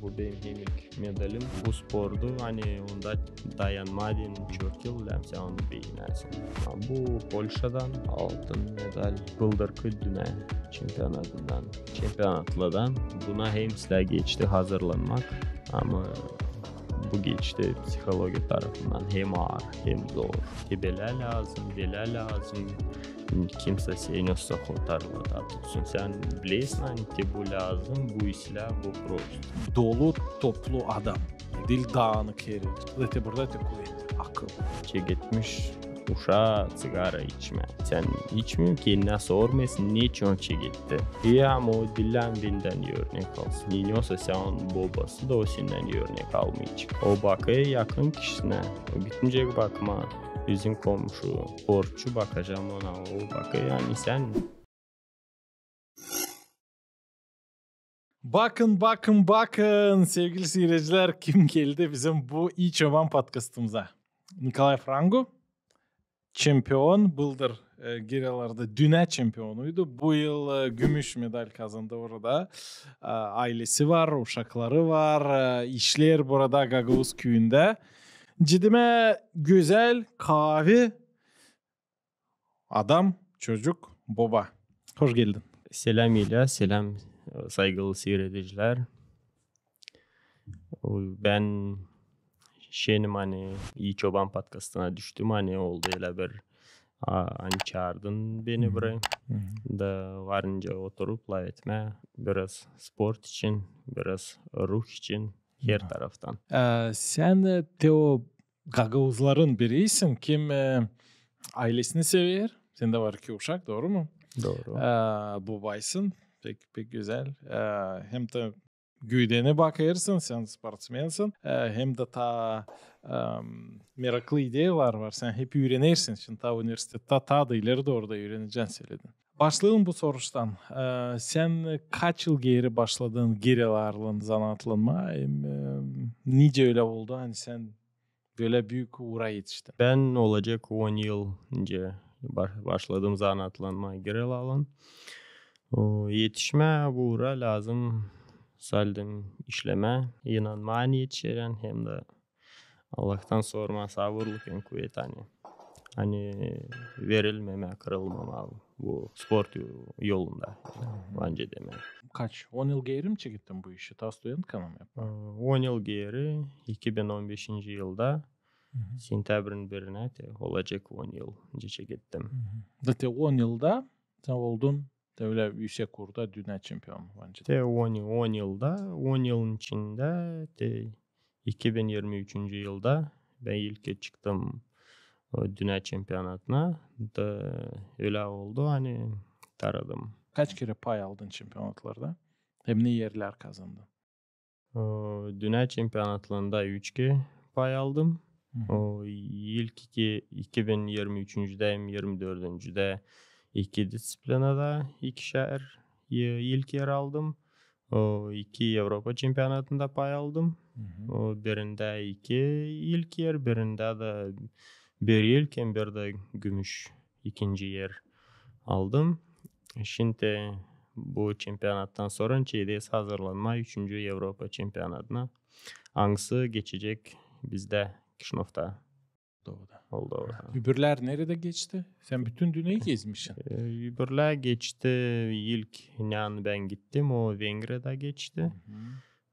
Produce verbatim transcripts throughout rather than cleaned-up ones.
Bu benim hem ilk medalim. Bu sportu, ani onda dayanmaa deyni çok yıl, lääzım sän onu beenäsin. Ha, bu Polşadan altın medal. Bıldırkı dünnä çempionatından, çempionatlardan. Buna hem islää geçti hazırlanmak, ama bu geçti psihologiya tarafından hem aar, hem zor. Te belä lääzım, belä lääzım. Kimsä seni ne sokutar, da tutsun. Sän bilersin, ani te bu lääzım, bu islää, bu prost. Dolu toplu adam. Diil daanık herkezi. Da te burada te kuvet, akıl. Çeketmiş uşaa ţigara içmää. Sän içmeer, kendinä sormêêrsın, neçin o çeketti. E, ama o diil lääzım bendän örnek alsın. Nesoy sän onun bobası da, o sendän örnek almayacek. O bakêr yakın kişisinä. O gitmeyecek bakıma. Bizim komşu, sportçu, bakacam ona. O bakêr, ani sän Bakın, bakın, bakın, sevgili seyircilär, kim geldi bizim bu İi Çoban podkastımıza. Nikolay Frangu, çempion, bıldır e, giryalarda dünnä çempionuydu. Bu yıl e, gümüş medal kazandı orada. E, aylesi var, uşakları var, e, işleer burada Gagauz küüyündä. Cidimä gözäl, kaavi adam, çocuk, boba. Hoş geldin. Seläm, İlya, seläm, saygılı siiredicilär. Bän şenim, ani İi Çoban podkastına düştüm, ani oldu ölä bir, a, ani çaardın beni buraya. Da varınca oturup lafetmää biraz sport için, biraz ruh için, her taraftan. E, sän e, te o gagauzların biriysin, kim e, aylesini sever. Sendä var iki uşak, dooru mu? Dooru. E, bobaysın. Pek, pek gözäl. E, hem dä güüdeni bakêrsın, sän sportsmensin. E, hem dä taa e, meraklı ideyalar var. Sän hep üürenersin. Şindi taa universitettä, taa da ileri dooru da üürenecän, söledin. Başlayalım bu soruştan. E, sän kaç yıl geeri başladın giryalarlan zanaatlanmaa? Hem e, nicä ölä oldu, ani sän bölä büük uura etiştin? Bän olacek on yıl nicä ba-, başladım zanaatlanmaa giryalarlan. O, etişmää bu uura lääzım saldım işlemää, inanmaa, ani etişerän, hem dä Allahtan sormaa sabırlık hem kuvet, ani, ani verilmemää, kırılmamaa bu sport yo-, yolunda. Bence demää. Kaç? On yıl geeri mi çekettin bu işi? Taa studentkan mı yaptın? E, on yıl geeri, iki bin on beşinci yılda, sentäbrinin birinä te olacek on yıl nicä çekettim. Da te on yılda sän oldun te ölä üüsek uurda dünnä çempionu, bence. Te on, on yılda, on yılın içindä, te iki bin irmi üçüncü yılda bän ilk çıktım o dünnä çempionatına. Da ölä oldu, ani taradım. Kaç kerä pay aldın çempionatlarda? Hem ne erlär kazandın? O, dünnä çempionatlarında üç kerä pay aldım. O, ilk iki, iki bin irmi üçüncüdä hem irmi dördüncüdä iki disţiplinada ikişär e-, ilk er aldım. O, iki Evropa çempionatında pay aldım. O, birindä iki ilk er, birindä dä bir ilk hem bir dä gümüş ikinci er aldım. Şindi bu çempionattan sora çekecez hazırlanmaa üçüncü Evropa çempionatına, angısı geçecek bizdä Kişinövda. Moldovada. Öbürlär neredä geçti? Sän bütün dünnäyä gezmişsin. E, öbürlär geçti, ilk, ani bän gittim, o Vengriyada geçti.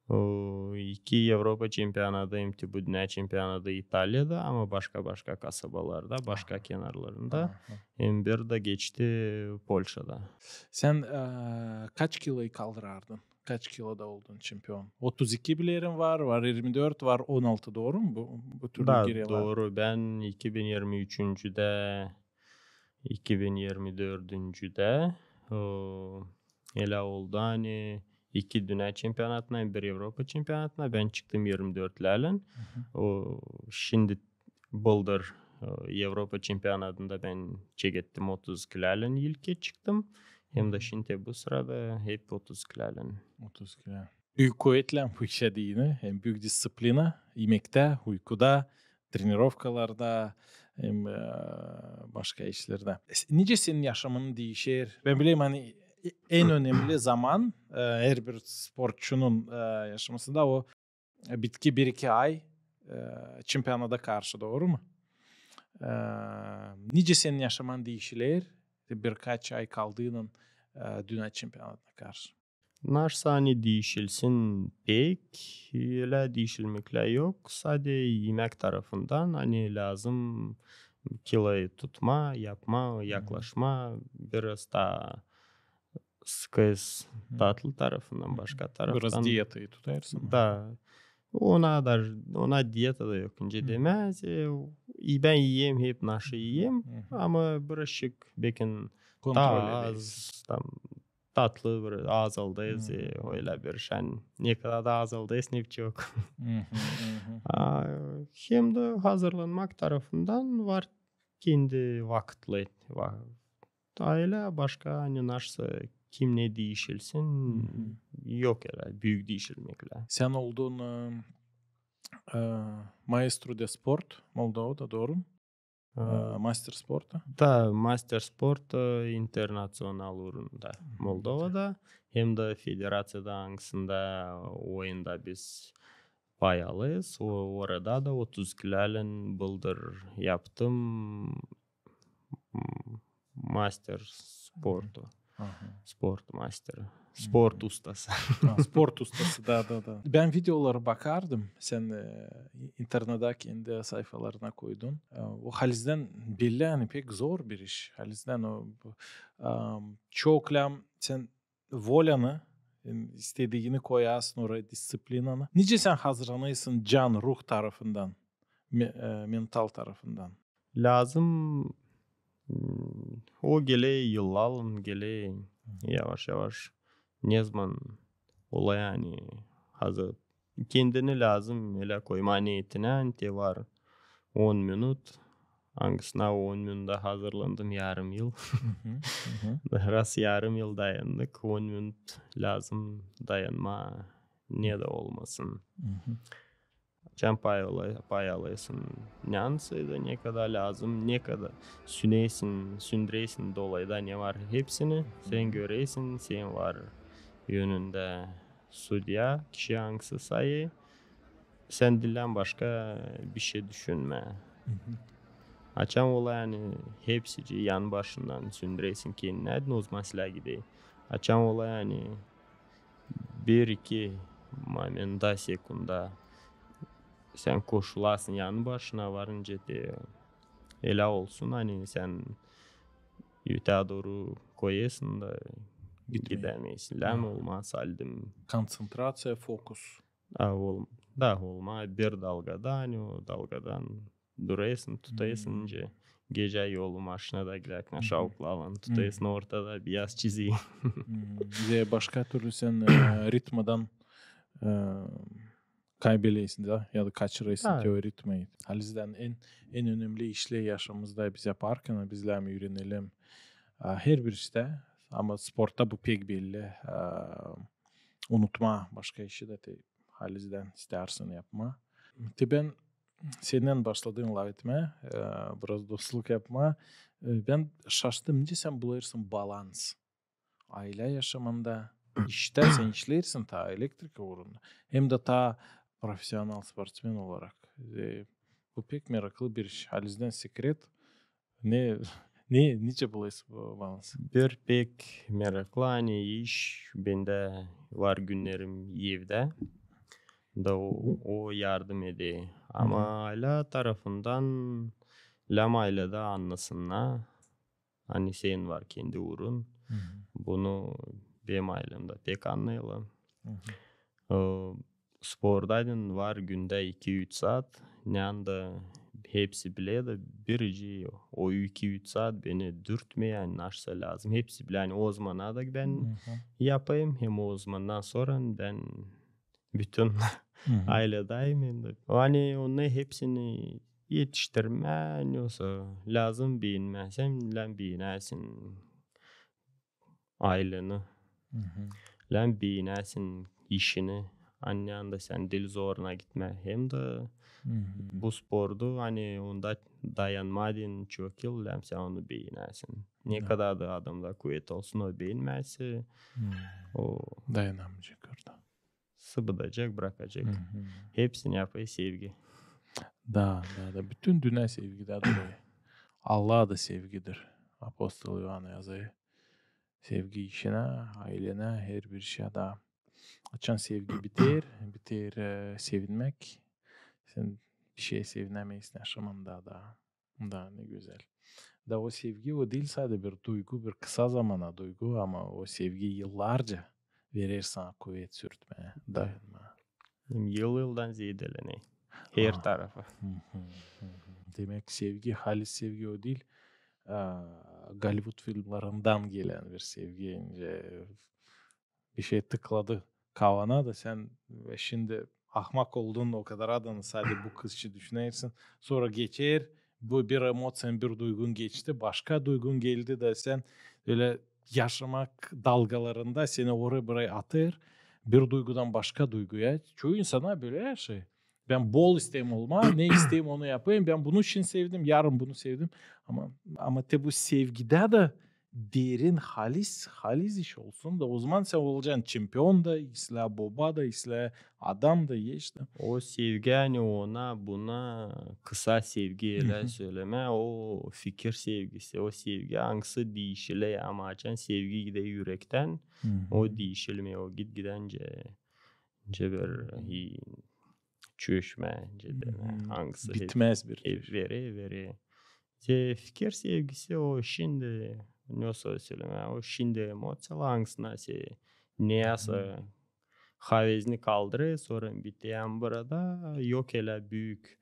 O, iki Evropa çempionatı hem dä bu dünnä çempionatı İtaliyada, ama başka-başka kasabalarda, başka kenarlarında. Hem bir dä geçti Polşada. Sän e, kaç kiloyu kaldırardın? Kaç kiloda oldun çempion? Otuz iki bilerim var, var irmi dört, var on altı, dooru mu? Bu, bu türlü giryalar. Da, dooru. Bän iki bin irmi üçüncüdä, iki bin irmi dördüncüdä, o, ölä oldu, ani iki dünnä çempionatına, bir Evropa çempionatına bän çıktım irmi dörtlärlän. O, şindi bıldır, e, Evropa çempionatında bän çekettim otuz kilolän, ilk çıktım. Hem dä şindi bu sırada hep otuz kilolän. Otuz kilo. Büük kuvetlän bu işä deyni, hem büük disţiplina, imektä, uykuda, trenirovkalarda, hem e, başka işlerdä. Nicä senin yaşamın diişer? Bän bilerim, ani en önemli zaman e, herbir sportçunun e, yaşamasında o e, bitki bir-iki ay e, çempionata karşı, dooru mu? E, nicä senin yaşaman diişiler birkaç ay kaldıynan e, dünnä çempionatına karşı? Naşsa ani diişilsin pek, ölä diişilmeklär yok, sade imäk tarafından, ani lääzım kiloyu tutma, yapma, yaklaşma, biraz taa sıkız tatlı tarafından, başka taraftan. Biraz dietayı tutêrsın. Da. Ona da, ona dieta da yok, nicä demää. E, bän iyeyim hep naşı iyeyim, ama birazçık bekin taa az, tam, tatlı bir azaldêrız, e, ölä bir şey. Ne kadar da azaldêrız, ne çok. A, hem dä hazırlanmak tarafından var kendi vakıtlı. Va-, taa ölä başka, ani naşsa kim ne diişilsin, yok ölä büük diişilmeklär. Sän oldun e, e, maestro de sport Moldovada, dooru mu? E, master sporta? Da, master sporta internaţional uurunda Moldovada, hem dä federaţiyada, angısında oyunda biz pay alêrız. O, orada da otuz kilolän bıldır yaptım m, master sportu. Sport masteri. Sport ustası. Ha, sport ustası, da, da, da. Bän videoları bakardım, sän e, internedä kendi sayfalarına koydun. E, o halizdän belli, ani pek zor bir iş. Halizdän o, bu, e, çok lääm sän volyanı, e, istediini koyasın oraya, disţiplinanı. Nicä sän hazırlanêrsın can, ruh tarafından, me- e, mental tarafından? Lääzım, m, o geler yıllarlan, geler yavaş-yavaş. Ne zaman olêr, ani hazır. Kendini lääzım ölä koymaa neetinä, ani te var on minut, angısına on minuta hazırlandım yarım yıl. Raz yarım yıl dayandık, on minut lääzım dayanmaa, ne dä olmasın. Açan pay alêrsın, neansaydı, ne kadar lääzım, ne kadar sünersin, sündürersin dolayda ne var, hepsini sän görersin, sän var önündä sudya, kişi, angısı sayêr, sän diilän başka bişey düşünmää. Açan olêr, ani hepsicii yan başından sündürersin kendini, o zaman silää gider. Açan olêr, ani bir-iki momenta, sekunda sän koşulasın yan başına, var nicä te ölä olsun, ani sän ötää dooru koyêrsın da gidämeersin. Lääm olmaa saldın. Konţentraţiya, fokus. A, ol- da, olmaa bir dalgada, ani o dalgadan durêrsın, tutêrsın, nicä gecä yolu maşinada gidärkän şauklarlan tutêrsın ortada biyaz çizii. Ve başka türlü sän e, ritmadan e, kaybedersin da, ya da kaçırêrsın te o ritmayı. Halizdän en, en önemli işlär yaşamamızda biz yaparkan, biz lääzım üürenelim. A, herbir iştä, ama sportta bu pek belli. A, unutmaa başka işi dä te halizdän isteersin yapmaa. Te bän sendän başladım lafetmää, e, biraz dostluk yapmaa. E, bän şaştım, nicä sän bulêrsın balans aylä yaşamanda, iştä sän işleersin taa elektrika uurunda, hem dä taa profesional sportsmen olarak. E, bu pek meraklı bir iş. Halizdän sekret, ne, ne, nicä bulêrsın bu balans? Bir pek meraklı, ani iş bendä var günnerim evdä. Da o, o yardım eder. Ama aylä tarafından, lääm ayledä annasınnar, ani senin var kendi uurun. Bunu benim aylemdä pek annêêrlar. E, spordaydın var gündä iki-üç saat. Neanda hepsi biler da, biricii o iki-üç saat beni dürtmeer, ani naşsa lääzım. Hepsi biler, ani o zamana da bän yapêrım, hem o zamandan sora bän bütün ayledäyim hem dä. Ani onnarı hepsini etiştirmää, yoksa lääzım beenmää, sän lääm beenäsin ayleni. Lääm beenäsin işini. Ani anda sän diil zoruna gitmää. Hem dä bu sportu, ani onda dayanmaa deyni çok yıl, lääzım sän onu beenäsin. Ne kadar da adamda kuvet olsun, o beenmäzse, o dayanamayacek orada. Sıbıdacek, bırakacek. Hepsini yapêr sevgi. Da, da, da. Bütün dünnä sevgidä durêr. Allah da sevgidir. Apostol İoan yazêr. Sevgi işinä, aylenä, herbir işä da. Açan sevgi biter, biter, e, sevinmäk. Sän bişeyä sevinämeersin yaşamanda da. Da ne gözäl. Da o sevgi, o diil sade bir duygu, bir kısa zamana duygu, ama o sevgi yıllarca verer sana kuvet sürtmää, dayanmaa. Yıl-yıldan zeedelenêr. Her tarafa. Demäk, sevgi, halis sevgi o diil, a, Gollivud filmlerinden gelän bir sevgi. Bişey tıkladı kavana da sän şindi ahmak oldun, o kadar adını sade bu kız için düşünersin. Sora geçer, bu bir emociyan, bir duygun geçti, başka duygun geldi da sän ölä yaşamak dalgalarında seni oraya buraya atêr. Bir duygudan başka duyguya. Çoyu insana bölä yaşêêr. Bän bol isteerim olmaa, ne isteerim onu yapêrım. Bän bunu için sevdim, yarın bunu sevdim. Ama, ama te bu sevgidä da derin, halis, halis iş olsun da, o zaman sän olacan çempion da, islää boba da, islää adam da, eş da. O sevgi, ani ona, buna kısa sevgi, ölä sölemää, o fikir sevgisi, o sevgi, angısı diişiler, ama açan sevgi gider ürektän, o diişilmeer, o git-gidencä, nicä bir, e, çökmää, nicä bir, e, angısı hep bitmäz bir iş. Verer, verer. Te fikir sevgisi o şindi, nasıl sölemää, o şindi emociyalar, angısına sän ne yasa havezini kaldırêr, sora biter, ama burada yok ölä büük,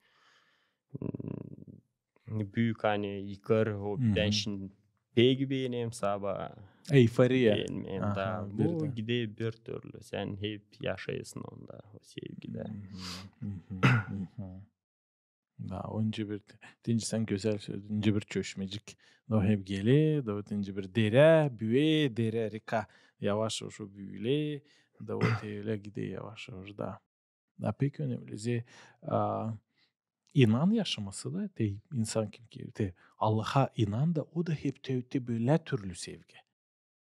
m, büük, ani yıkar, o bän şindi pek beenerim, saba euforiya beenmeerim. Da bu gider bir türlü. Sän hep yaşêêrsın onda, o sevgidä. Da, o nicä bir, deyni sän gözäl söz, nicä bir çöşmäcik. Da o hep geler, da o deyni bir derä, büü, derä, reka. Yavaş-yavaş o büüler, da o te ölä gider yavaş-yavaş da. Da pek önemli. Ze, a, inan yaşaması da, te insan kim ki, te Allaha inan da, o da hep te, te bölä türlü sevgi.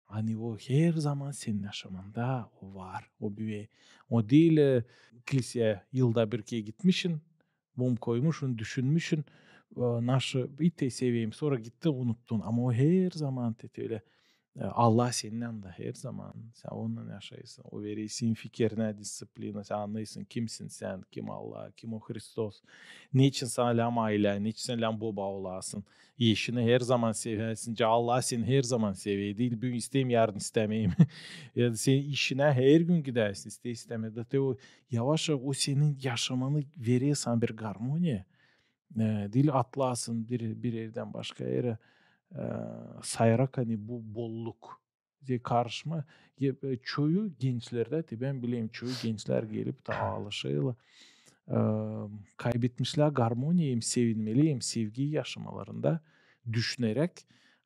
Ani o her zaman senin yaşamanda o var, o büü. O diil, e, kliseyä yılda bir kerä gitmişin, mum koymuşun, düşünmüşün, e, naşı, i te seveyim, sora gittin, unuttun. Ama o her zaman te, te ölä, e, Allah seninnän da her zaman, sän onunnan yaşêêrsın. O verer senin fikirinä disţiplina, sän annêêrsın, kimsin sän, kim Allah, kim o Hristos. Neçin sän lääzım aylä, neçin sän lääzım boba olasın. Eşini her zaman seväsin, nicä Allah seni her zaman sever. Diil büün isteerim, yarın istämeerim. Ya da sän işinä her gün gidäsin, iste-istämää. Da te o yavaş-yavaş o senin yaşamanı verer sana bir garmoniya. E, diil atlaasın bir, bir erdän başka erä, e, sayarak, ani bu bolluk. Te karışma, e, çoyu gençlerdä, te bän bilerim, çoyu gençlär gelip taa alışêrlar. E, kaybetmişlär garmoniya hem sevinmeli, hem sevgiyi yaşamalarında, düşüneräk,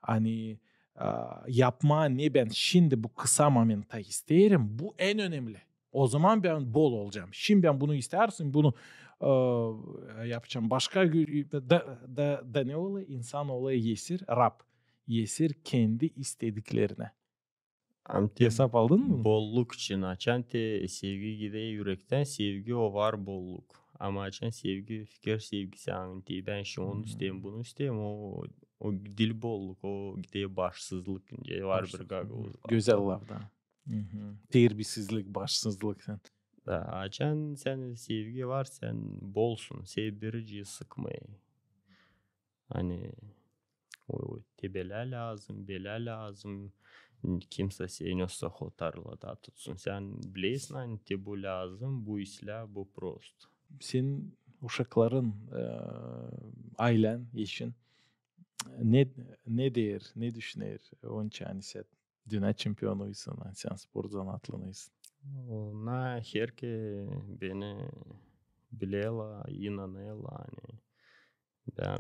ani, e, yapmaa ne bän şindi bu kısa momentta isteerim, bu en önemli. O zaman bän bol olacam. Şindi bän bunu isteersin, bunu, e, yapacam. Başka gü-, da, da, da ne olêr? İnsan olêr esir, rab. Esir kendi istediklerinä. Ama te esap aldın mı? Bolluk için, açan te sevgi gider ürektän, sevgi o var bolluk. Ama açan sevgi, fikir sevgisi, ani te bän şunu isteerim, bunu isteerim, o, o diil bolluk, o gider başsızlık, nicä var bir gagauz lafı. Gözäl laf da. Terbiyesizlik, başsızlık sän. Da, açan sän sevgi var, sän bolsun, seni biri sıkmêêr. Ani o, o te bölä lääzım, bölä lääzım, kimsä seni o sohotarla da tutsun. Sän bilersin, ani te bu lääzım, bu islää, bu prost. Senin uşakların, e, aylän, eşin ne, ne deer, ne düşüner, onca ani sän dünnä çempionuysun, ani sän sport zanaatlanıysın? Ona herkezi beni bilerlär, inanêrlar, ani bän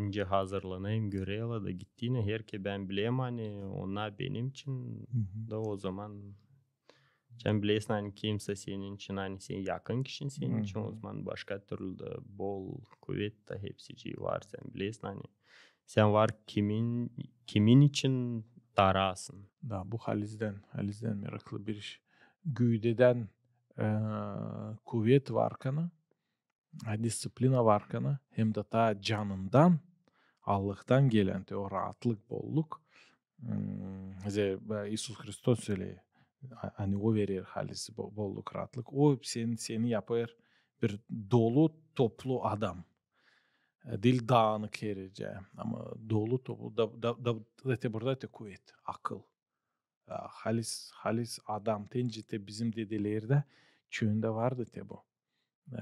nicä hazırlanêrım, görerlär da gittiynä, herkezi bän bilerim, ani onnar benim için da o zaman Sän bilersin, ani kimsä senin için, ani senin yakın kişin senin için, o zaman başka türlü dä bol kuvet da hepsicii var. Sän bilersin, ani sän var kimin, kimin için tarasın. Da, bu halizdän, halizdän meraklı bir iş. Güüdedän, e, kuvet varkanı, e, disţiplina varkanı, hem dä taa canından, Allahtan gelän te o raatlık, bolluk. Hmm, ze, e, İisus Hristos söley, a-, ani o verer halizi, bo-, bolluk, raatlık. O seni, seni yapêr bir dolu, toplu adam. E, diil daanık herlice, ama dolu, toplu, da, da, da, da te burada te kuvet, akıl. E, halis, halis adam, te nicä te bizim dedelerdä, çoyunda vardı te bu. E,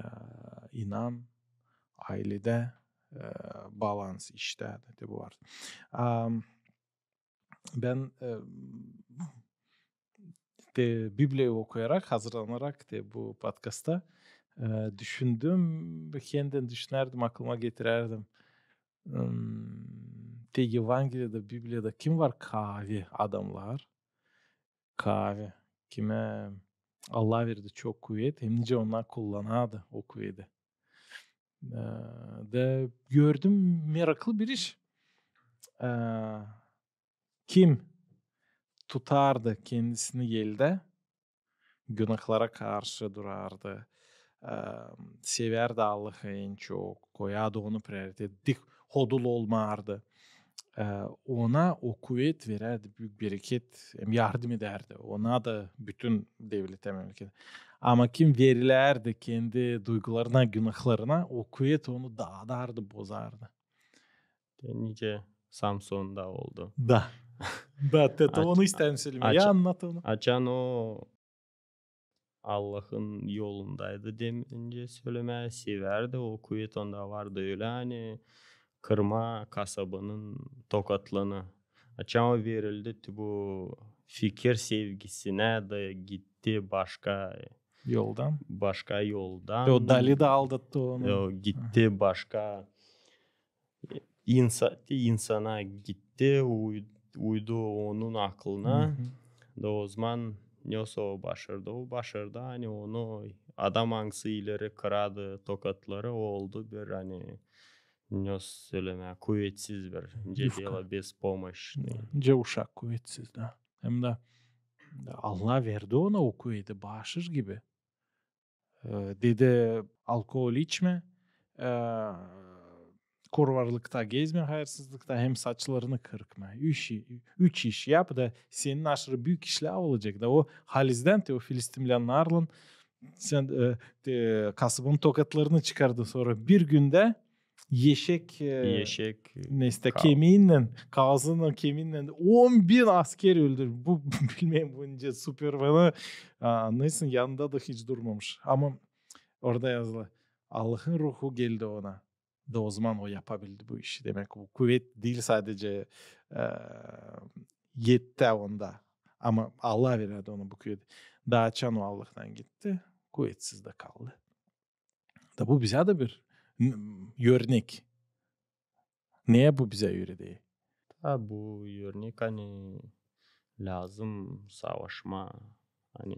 inan, ayledä, e, balans, iştä, te bu vardı. Am, bän, e, te Bibliya okuyarak, hazırlanarak te bu podkasta, e, düşündüm, hendän düşünärdim, aklıma getirärdim. Hmm, te Evangeliyada, Bibliyada kim var kaavi adamnar? Kaavi. Kimä Allah verdi çok kuvet, hem nicä onnar kullanardı o kuveti. E, da gördüm meraklı bir iş. E, kim tutardı kendisini eldä, günahlara karşı durardı, e, sevärdi Allahı en çok, koyardı onu prioritet, dik hodul olmardı. E, ona o kuvet verärdi, büük bereket, hem yardım edärdi. Ona da, bütün devletä, memleketä. Ama kim verilärdi kendi duygularına, günahlarına, o kuvet onu daadardı, bozardı. Te nicä Samsonda oldu. Da. Da, te, te onu isteerim sölemää. Ya, açan onu. Açan o Allahın yolundaydı, deyni sölemää, sevärdi, o kuvet onda vardı ölä, ani kırmaa kasabanın tokatlarını. Açan o verildi, te bu fikir sevgisinä da gitti başka yoldan. Başka yoldan. O Dalila aldattı onu. O gitti başka insa-, insana gitti, uy-, uydu onun aklına. Da o zaman ne o başardı, o başardı, ani onu adam angısı ileri kırardı tokatları, o oldu bir, ani ne sölemää, kuvetsiz bir, nicä deyni, беспомощный. Nicä uşak kuvetsiz da. Hem da Allah verdi ona o kuveti, baaşış gibi. E, dedi, alkool içmä, e, kurvarlıkta gezmä, hayırsızlıkta, hem saçlarını kırpma. Üç, üç iş yap da senin aşırı büük işlär olacek. Da o halizdän te o filistinlänärlän sän, e, te, kasabanın tokatlarını çıkardı, sora bir gündä eşek, e, eşek, neysä, kemiinnän, kazının kemiinnän on bin asker öldürmüş. Bu, bilmeerim, bu nicä super bana, a, neysä, yanında da hiç durmamış. Ama orada yazılı, Allahın ruhu geldi ona. Da o zaman o yapabildi bu işi. Demäk, bu kuvet diil sadecä, e, etti onda. Ama Allah verärdi ona bu kuveti. Da açan o Allahtan gitti, kuvetsiz dä kaldı. Da bu bizä dä bir n-, örnek. Ne bu bizä üüredär? Da bu örnek, ani lääzım savaşmaa, ani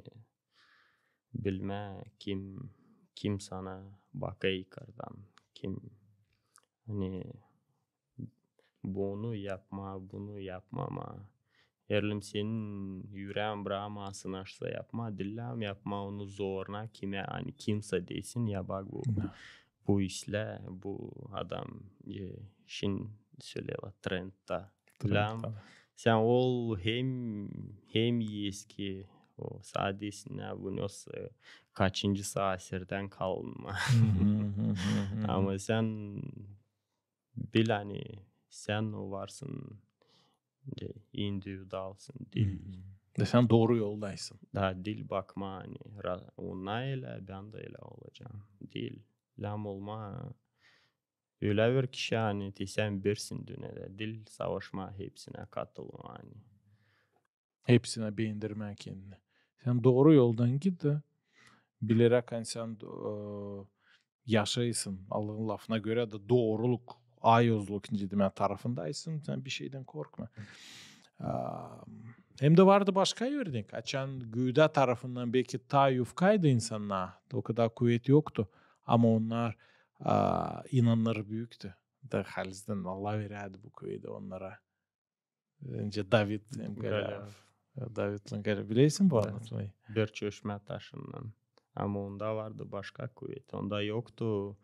bilmää kim, kim sana bakêr yukardan, kim, ani bunu yapma, bunu yapmama. Eer senin üreenin brakmasın aşta yapma, diil lääzım yapma onu zoruna kimä, ani kimsä desin, ya bak bu, bu islää, bu adam, e, şindi sölä trendda. Lääzım sän ol hem, hem eski, o, sade desin, ya bu neysä, e, kaçıncı asırdän kalma. Ama sän bil, ani sän o varsın, e, individualsın, diil. Da sän dooru yoldaysın. Da diil bakma, ani ra-, ona ölä, bän dä ölä olacam. Diil. Lääzım olma ölä bir kişi, ani te sän birsin dünnedä. Diil savaşma hepsinä katılma, ani. Hepsinä beendirmää kendini. Sän dooru yoldan git da, bileräk, ani sän, e, yaşêêrsın Allahın lafına görä da dooruluk, ayozluk, nicä demää, tarafındaysın, sän bir şeydän korkma. A, Hem dä vardı başka örnek. Açan Güüdä tarafından beki taa yufkaydı insannar, o kadar kuvet yoktu. Ama onnar, a, inanları büüktü. Da halizdän Allah verärdi bu kuveti onnara. Bence David hem Goliaf. Goliaf. Davidlän Goliaf. Bilersin bu anlatmayı? Bir çeşmä taşından. Ama onda vardı başka kuvet. Onda yoktu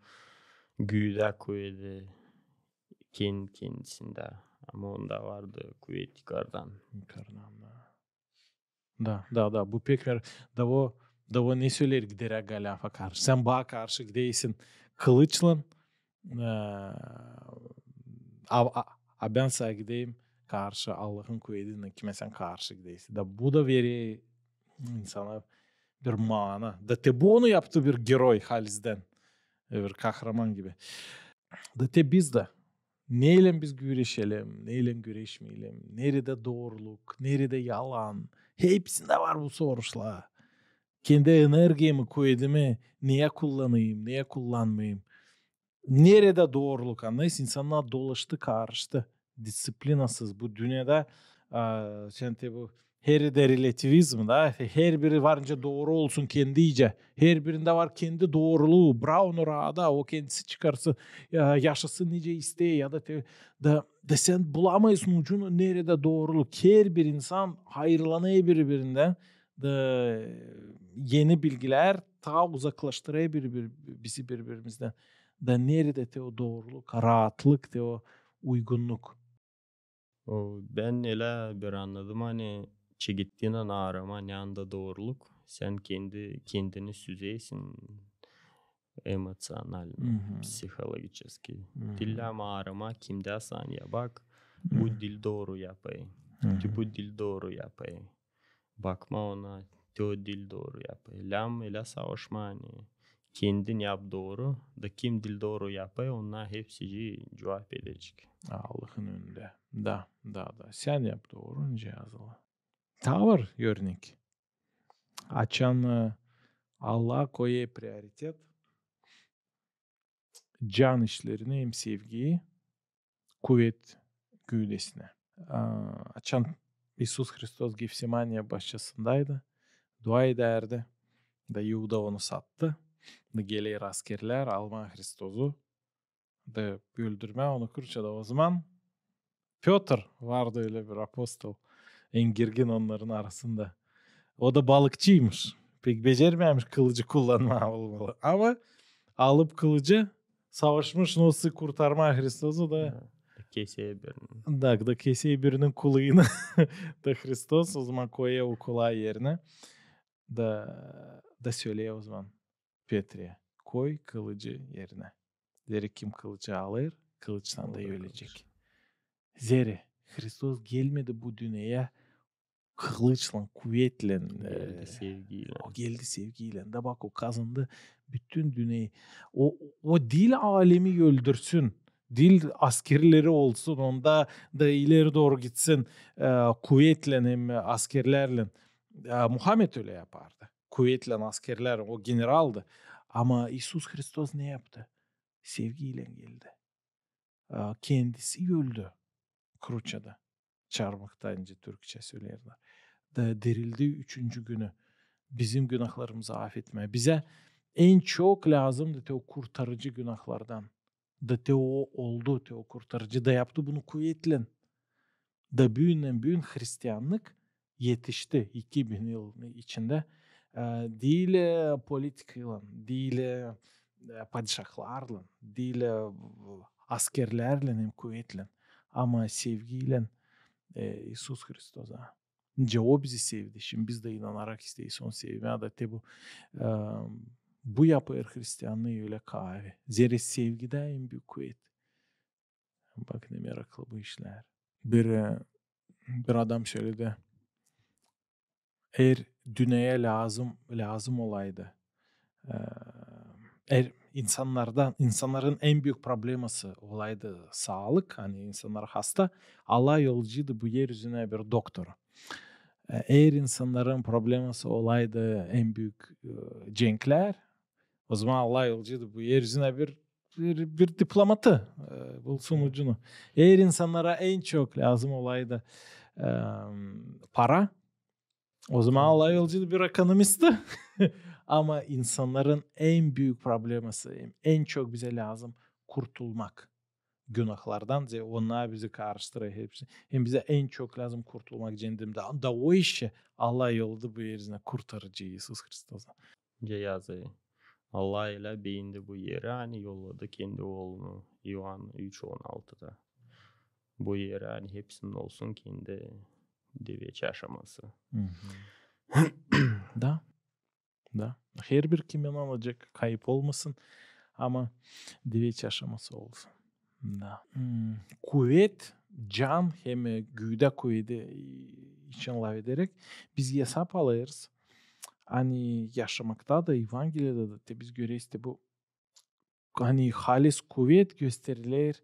Güüdä kuveti ken-, kendisindä. Ama onda vardı kuvet yukardan. Yukardan da. Da, da, da. Bu pek ver-, da o, da o ne söleer giderä Goliafa karşı. Sän bana karşı gideysin kılıçlan, e, a, a, a bän sana gideyim karşı Allahın kuvetinä, kimä sän karşı gideysin. Da bu da verer insana bir mana. Da te bu onu yaptı bir geroy halizdän. Bir kahraman gibi. Da te biz dä. Neylän biz güreşelim, neylän güreşmeyelim, neredä dooruluk, neredä yalan. Hepsindä var bu soruşlar. Kendi energiyamı, kuvetimi neyä kullanayım, neyä kullanmayım. Neredä dooruluk, annêêrsın, insannar dolaştı, karıştı. Disiplinasız bu dünnedä, a, sän te bu, heredä relativizm, da, herbiri var nicä dooru olsun kendicä. Herbirindä var kendi dooruluu, bırak onu raada, o kendisi çıkarsın, ya, yaşasın nicä isteer, ya da te, da, da sän bulamêêrsın ucunu, neredä dooruluk. Herbir insan hayırlanêr biri-birindän, da eni bilgilär taa uzaklaştırêr biri-, biri-, bizi biri-birimizdän. Da neredä te o dooruluk, raatlık, te o uygunnuk? O, bän ölä bir annadım, ani çekettiynän aarama, ne anda dooruluk, sän kendi, kendini süzeersin emoţionalno, psihologiçeski. Diil ama aarama, kimdä sän ya bak, bu diil dooru yapêr. Te bu diil dooru yapêr. Bakma ona, te o diil dooru yapêr. Lääzım ölä savaşmaa, ani kendin yap dooru, da kim diil dooru yapêr, onnar hepsicii cuvap edecek. Allahın önündä. Da, da, da. Sän yap dooru, nicä yazılı. Taa var örnek. Açan, e, Allah koyêr prioritet can işlerinä hem sevgiyi kuvet güüdesinä. A, açan İisus Hristos Gefsimaniya başçasındaydı, dua edärdi, da İuda onu sattı, da geler askerlär almaa Hristozu, da öldürmää onu kruçada. Ozaman Pötr vardı ölä bir apostol, en girgin onnarın arasında. O da balıkçıymış. Pek becermeyämiş kılıcı kullanmaa olmalı. Ama alıp kılıcı, savaşmış, nasıl kurtarmaa Hristozu da. Ha, keser birinin. Da, da keser birinin kulagını. Da Hristos ozaman koyêr o kulağı erinä. Da, da söleer ozaman Peträ: koy kılıcı erinä. Zerä kim kılıcı alêr, kılıçtan da ölecek. Zerä Hristos gelmedi bu dünneyä kılıçlan, kuvetlän, geldi, e, sevgiylän. O geldi sevgiylän. Da bak, o kazandı bütün dünneyi. O, o diil alemi öldürsün, diil askerleri olsun, onda da ileri dooru gitsin, e, kuvetlän hem askerlerlän. E, Muhammed ölä yapardı. Kuvetlän, askerlär, o generaldı. Ama İisus Hristos ne yaptı? Sevgiylän geldi. E, kendisi öldü kruçada. Çarmıhta, nicä türkçä söleerlär. Da dirildi üçüncü günü bizim günahlarımızı afetmää. Bizä en çok lääzımdı te o kurtarıcı günahlardan. Da te o oldu, te o kurtarıcı, da yaptı bunu kuvetlän. Da büündän büün hristiannık etişti iki bin yıl içindä. E, diil, e, politikaylan, diil, e, padişahlarlan, diil, e, askerlerlän hem kuvetlän, ama sevgiylän, e, İisus Hristosa. Nicä o bizi sevdi, şindi biz dä inanarak isteeriz onu sevmää. Da te bu, e, bu yapêr hristiannıı ölä kaavi. Zerä sevgidä en büük kuvet. Bak, ne meraklı bu işlär. Bir, e, bir adam söledi: eer dünneyä lääzım, lääzım olaydı, e, eer insannardan, insannarın en büük probleması olaydı saalık, ani insannar hasta, Allah yollayaceydı bu er üzünä bir doktoru. E, eer insannarın probleması olaydı en büük, e, cenklär, ozaman Allah yollayaceydı bu er üzünä bir, bir, bir diplomatı, e, bulsun ucunu. Eer insannara en çok lääzım olaydı, e, para. O zaman Allah yolcu bir ekonomisti. Ama insannarın en büük probleması, en çok bizä lääzım kurtulmak günahlardan. Ze-, onnar bizi karıştırêr hepsi. Hem bizä en çok lääzım kurtulmak ceendemdän. Da o işä Allah yolladı bu erä kurtarıcı İisus Hristosa. Ceyazı. Allah elä beendi bu eri, ani yolladı kendi oolunu İoan üç on altıda. Bu eri, ani hepsinin olsun kendi deveç yaşaması. Da. Da. Herbir kim inanacek, kayıp olmasın, ama deveç yaşaması olsun. Da. Kuvet, can hem, e, güüdä kuvedi için lafederek, biz esap alêrız, ani yaşamakta da, Evangeliyada da te biz göreriz te bu, ani halis kuvet gösteriler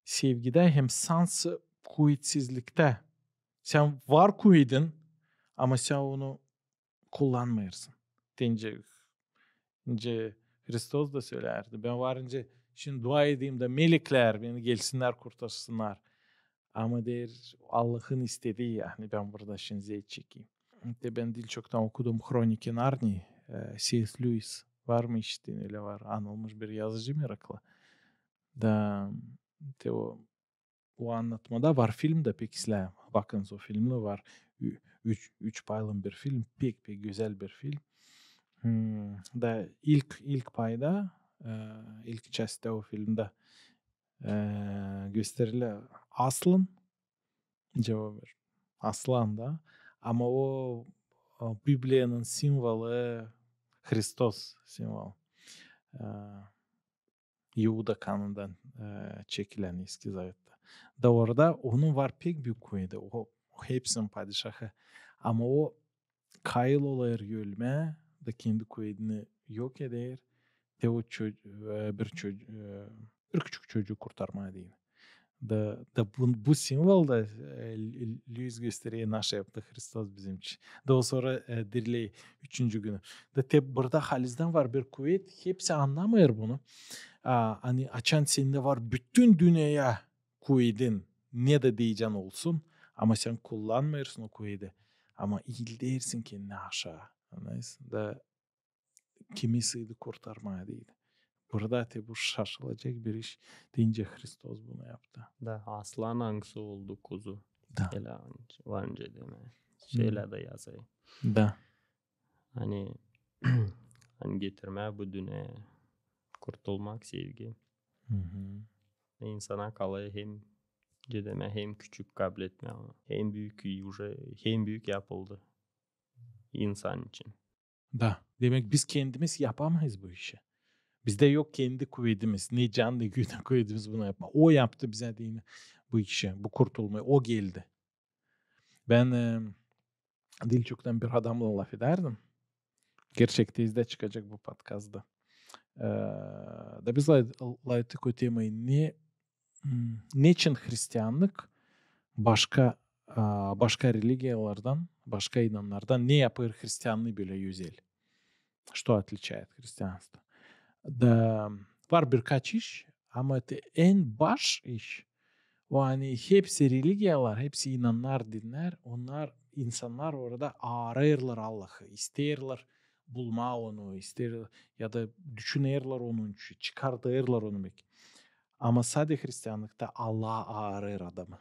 sevgidä hem sansın kuvetsizliktä. Sän var kuvedin, ama sän onu kullanmêêrsın. Deyni, deyni Hristos da sölärdi: bän var deyni şindi dua edeyim da meleklär beni gelsinnär, kurtarsınnar. Ama deer, Allahın istedii, ani bän burada şindi zey çekeyim. Te bän diil çoktan okudum Hroniki Narnii, e, C S Lewis. Var mı işittin, ölä var. Anılmış bir yazıcı meraklı. Da te o, o annatmada var film dä, pek islää bakınız, o filmni var. Ü-, üç, üç paylı bir film, pek, pek gözäl bir film. Hmm, da ilk, ilk payda, e, ilk çastta o filmdä, e, gösterilä aslan, cevap ver. Aslan da. Ama o, o Bibliyanın simvolu Hristos simvol. E, İuda kanından, e, çekilän Eski Zavetta. Da orada onun var pek büük kuvedi. O, o hepsinin padişahı. Ama o kayıl olêr ölmää, da kendi kuvedini yok eder. Te o ço-, e, bir ço-, e, bir küçük çocuu kurtarmaa deyni. Da, da bu, bu simvol da, e, L-, Lewis gösterer, naşey yaptı Hristos bizim için. Da o sora, e, diriley üçüncü günü. Da te burada halizdän var bir kuvet, hepsi annamêêr bunu. A, ani açan sendä var bütün dünneyä kuvedin, ne dä deyecän olsun, ama sän kullanmêêrsın o kuvedi. Ama iildersin kendini aşaa. Annêêrsın? Da kimi sıydı kurtarmaa deyni. Burada te bu şaşılacek bir iş. Deyni Hristos bunu yaptı. Da aslan angısı oldu kuzu. Da. Elä var nicä demää. Şeylä dä yazêr. Da. Ani, ani getirmää bu dünneyä kurtulmak, sevgi. İnsana kalêr hem, nicä demää, hem küçük kabletmää onu. Hem büük, уже, hem büük yapıldı insan için. Da, demäk, biz kendimiz yapamayız bu işi. Bizdä yok kendi kuvedimiz, ne can, ne güüdä kuvedimiz bunu yapmaa. O yaptı bizä deyni bu işi, bu kurtulmayı. O geldi. Bän, e, diil çoktan bir adamnan lafedärdim. Gerçekten izdä çıkacek bu podkastı. E, da biz lafettik o temayı, ne, m, neçin hristiannık başka, a, başka religiyalardan, başka inannardan ne yapêr hristiannıı bölä özel? Что отличает христианство? Da var birkaç iş, ama te en baş iş, o, ani hepsi religiyalar, hepsi inannar, dinnär, onnar, insannar orada aarêêrlar Allahı, isteerlär bulmaa onu, isteerlär ya da düşünerlär onun için, çıkardêrlar onu beki. Ama sade hristiannıkta Allah aarêêr adamı.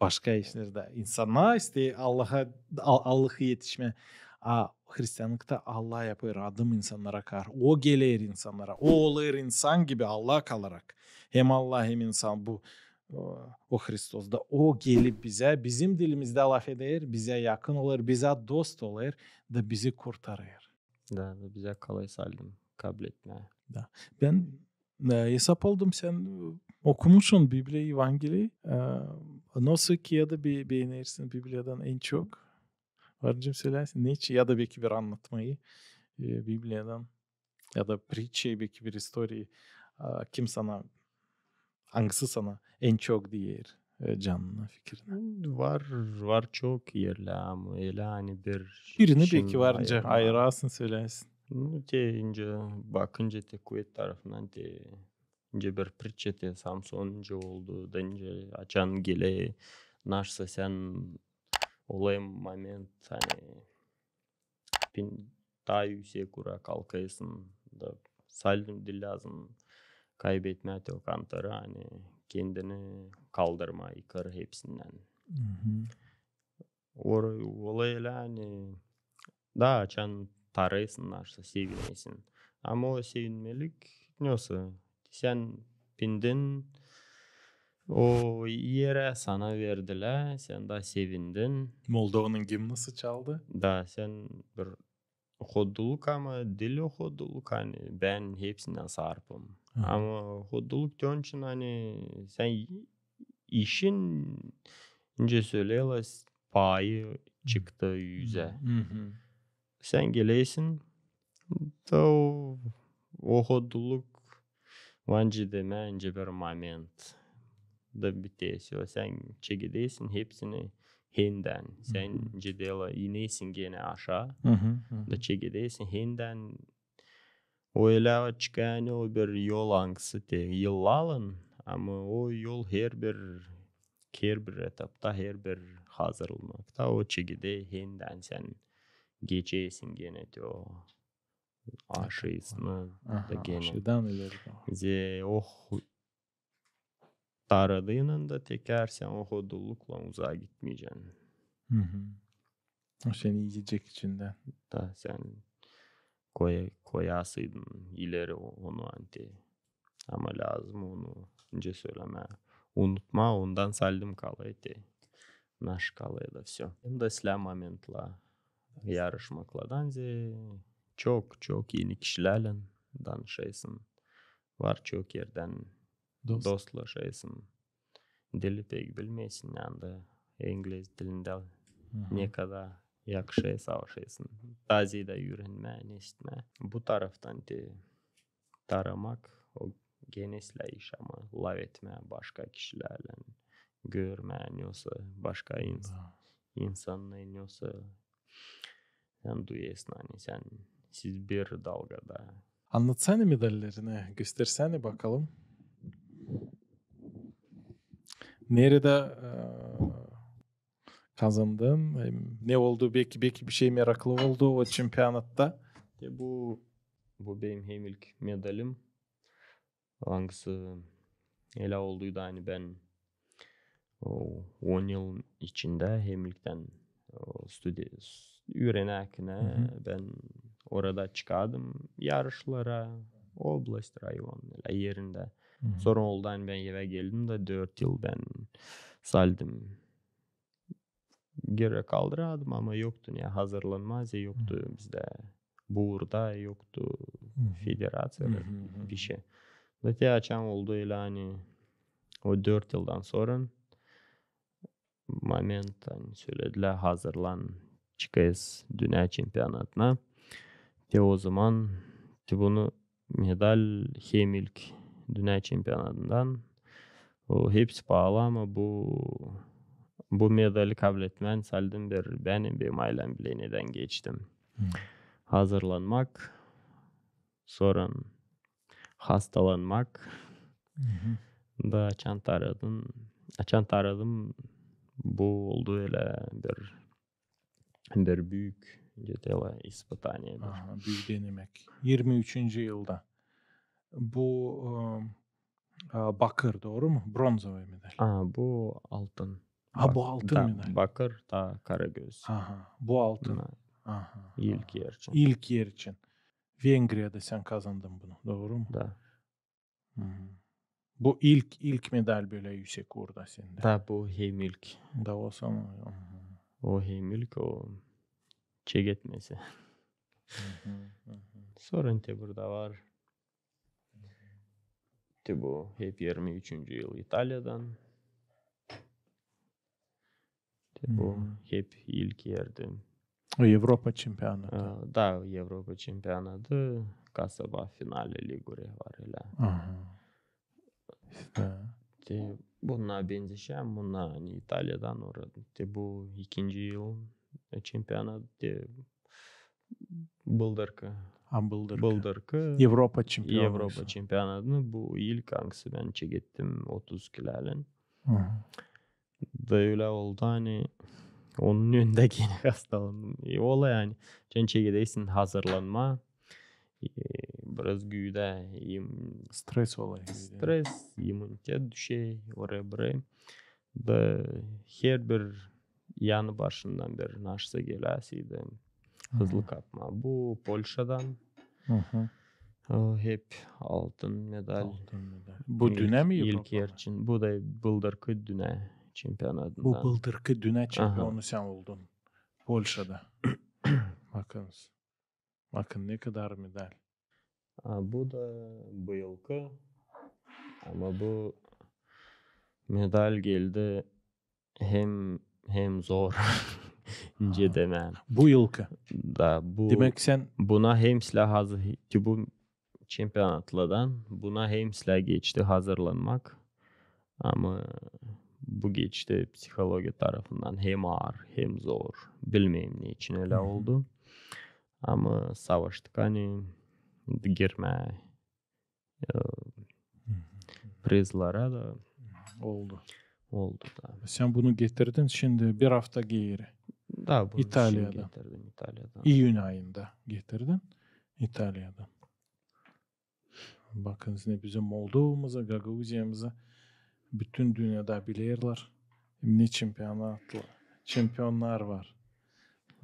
Başka işlerdä insannar isteer Allaha, Al-, Allahı etişmää. A hristiannıkta Allah yapêr adım, insannara kar. O geler insannara. O olêr insan gibi Allah kalarak. Hem Allah, hem insan bu, o, o Hristos da. O gelip bizä, bizim dilimizdä lafeder, bizä yakın olêr, bizä dost olêr da bizi kurtarêr. Da, da bizä kolay saldım kabletmää. Da. Bän, e, esap aldım, sän, e, okumuşsun Bibliyayı, Evangeliyi. E, nasıl kiyada be-, beenersin Bibliyadan en çok? Var nicä sölärsin, neçin? Ya da beki bir annatmayı, e, Bibliyadan. Ya da pritçayı, beki bir istoriyayı. A, kim sana, angısı sana en çok diyer, e, canına, fikirine? Var, var çok erlär, ama elä ani bir... Birini beki var nicä ayırasın, sölärsin. Nu, te nicä bakınca te kuvet tarafından te nicä bir pritça te Samson nicä oldu, da nicä açan geler naşsa sän olêr moment, ani pin-, taa üüsek uura kalkêrsın da, saldım, diil lääzım kaybetmää te o kantarı, ani kendini kaldırmaa yukara hepsindän. Or-, olêr ölä, ani da açan tarêrsın, naşsa sevinersin. Ama o sevinmelik, ne olsa, sän bindin o erä, sana verdilär, sän dä sevindin. Moldovanın gimnası çaldı. Da, sän bir hodulluk, ama diil o hodulluk, ani bän hepsindän sarpım. Ama hodulluk te onun için, ani sän işin, nicä söleerlär, payı çıktı üzä. Sän gelersin, da o, o hodulluk, bence, demää, nicä bir moment da biter. Sän çekedersin hepsini hendän. Sän nicä deerlär, inersin genä aşaa. Da çekedersin hendän. O ölä çıkêr, ani o bir yol, angısı te yıllarlan, ama o yol herbir, herbir etapta, herbir hazırlanmakta o çekeder hendän, sän geçersin genä te o aşamasını da genä. Aşaadan ileri. Ze, oh, taradıynan da tekär sän o hodulluklan uzaa gitmeyecän. O seni ezecek içindä. Da sän koy-, koyasıydın ileri o-, onu, ani te. Ama lääzım onu, nicä sölemää, unutmaa, ondan saldım kalêr te. Naş kalêr da, всё. Hem dä islää momentlär yarışmaklardan, ze çok, çok eni kişilärlän danışêrsın. Var çok erdän dostlaşêrsın. Dili pek bilmeersin, ani da ingliz dilindä nekadar yakışêr savaşêrsın. Taa zeedä üürenmää, ne işitmää. Bu taraftan te taramak, o genä islää iş, ama lafetmää başka kişilärlän, görmää, ne olsa başka ins-, insannarı, ne olsa sän duyêrsın, ani sän, siz bir dalgada. Annatsana medallerini, göstersene bakalım. Neredä, e, kazandın? Em, ne oldu? Beki, beki bir şey meraklı oldu o çempionatta. E, bu, bu benim hem ilk medalim. Angısı ölä olduydu, ani bän o on yıl içindä hem ilktän, o, studi-, s-, üürenärkän bän orada çıkardım yarışlara, oblast, rayon, ölä erindä. Sora oldu, ani bän evä geldim da dört yıl bän saldım. Geri kaldırardım, ama yoktu ne hazırlanmaa, ze yoktu bizdä. Bu uurda yoktu federaţiya, bir şey. Da te açan oldu ölä, ani o dört yıldan sora moment, ani söledilär, hazırlan, çıkêrsın dünnä çempionatına. Te o zaman, te bunu medal hem ilk dünnä çempionatından. O hepsi paalı, ama bu, bu medali kabletmää saldım bir bän, benim aylem bilä, nedän geçtim. Hazırlanmak, sora hastalanmak. Da açan taradım, açan taradım, bu oldu ölä bir bir büük, ciddi ispıtaniye. Aha, büük denemäk. Yirmi üçüncü yılda. Bu, e, e, bakır, dooru mu? Bronzovaya medal. A, bu altın. Ha, bu altın medal. Bakır, da Karagöz. Aha, bu altın. Aha. İlk er için. İlk er için. Vengriyada sän kazandın bunu, dooru mu? Da. Bu ilk, ilk medal bölä üüsek uurda sendä. Da bu hem ilk. Da o sana. O hem ilk, o çeketmesi. Sora te burada var. Te bu hep yirmi üçüncü yıl İtaliyadan. Te bu hep ilk erdi. O Evropa çempionatı. A, da, Evropa çempionatı, kasaba finali Ligure var ölä. Aha. İştä. Te bunnar benzeşä, bunnar, ani İtaliyadan orada. Te bu ikinci yıl çempionatı, te bıldırkı. A, bıldırkı. Bıldırkı. Evropa çempionatı. Evropa çempionatını bu ilk, angısı bän çekettim otuz kilolän. Aha. Da ölä oldu, ani onun önündä genä hastalandım. E, ola, ani. Çünkü gidersin hazırlanmaa. E, biraz güüdä, im- Stres ola. Stres, imunitet düşer, oraya buraya. Da herbir yanı başından bir naşsa geläsiydi. Hızlı kapmaa. Bu Polşadan. Hı hı. O, hep altın medal. Altın medal. Bu dünä mi? İlk Evropa için. Bu da bıldırkı dünä çempionatından. Bu bıldırkı dünä çempionu sän oldun. Polşada. Bakınız. Bakın ne kadar medal. A bu da bıyılkı. Ama bu medal geldi hem hem zor. İnce demää. Bu yılkı. Da bu. Demek sän buna hem islää hazır, ki bu çempionatlardan buna hem islää geçti hazırlanmak. Ama bu geçti psihologiya tarafından hem aar, hem zor. Bilmeerim ne için ölä oldu. Ama savaştık, ani girmää e, prizlara da. Oldu. Oldu da. Sän bunu getirdin şindi bir afta geeri. Da, bunu İtaliyada. Getirdim İtaliyada. İyün ayında getirdin İtaliyada. Bakınız ne bizim Moldovamızı, Gagauziyamızı bütün dünnedä bilerlär. Ne çempionatlar, çempionnar var.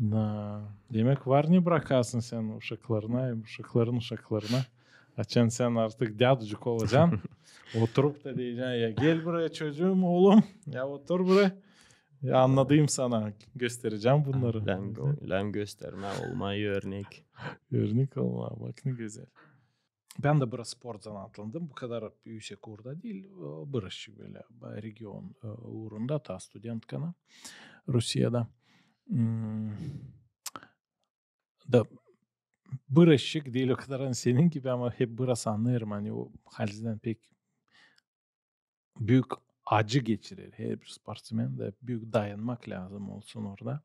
Na, demek var ne brakasın sän uşaklarına, hem uşakların uşaklarına. Açan sän artık däducuk olacan, oturup da deyecän: "Ya gel buraya çocuum, oolum, ya otur buraya. Ya annadayım sana, gösterecäm bunnarı." Lääzım, lääzım göstermää, olmaa örnek. Örnek olmaa, bak ne gözäl. Bän dä biraz sporttan atlandım. Bu kadar üüsek uurda diil. Bıraşık bölä region uurunda, taa studentkana Rusiyada. Da bıraşık diil o kadar, ani senin gibi, ama hep biraz annêêrım, ani o halizdän pek büük acı geçirer herbir sportsmen dä, büük dayanmak lääzım olsun orada.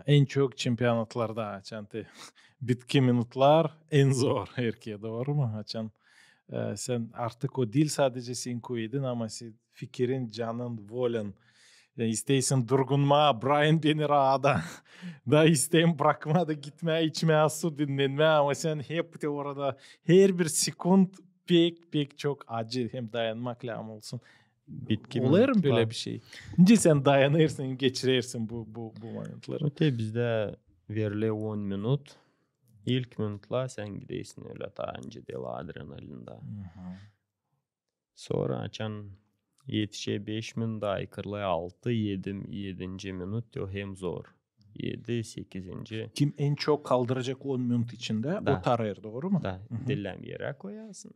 En çok çempionatlarda, açan te bitki minutlar en zor herkerä, dooru mu? Açan sän artık o diil sadecä sän koydun, ama sän fikirin, canın, volän. Isteersin durgunmaa, brayin beni raada. Da isteerim brakmaa da gitmää, içmää su, dinnenmää, ama sän hep te orada, herbir sekund pek, pek çok acı, hem dayanmak lääzım olsun. Bitki minutlar. Olêr mı bölä bir şey? Nicä sän dayanêrsın, geçirersin bu, bu, bu momentleri? Öte bizdä veriler on minut. İlk minutlar sän gidersin ölä taa nicä deyni adrenalindä. Sora açan etişer beş minut, aykırılêr altı, edi, edinci minut, o hem zor. Edi, sekizinci. Kim en çok kaldıracek on minut içindä, o tarêêr, dooru mu? Da, diil lääzım erä koyasın.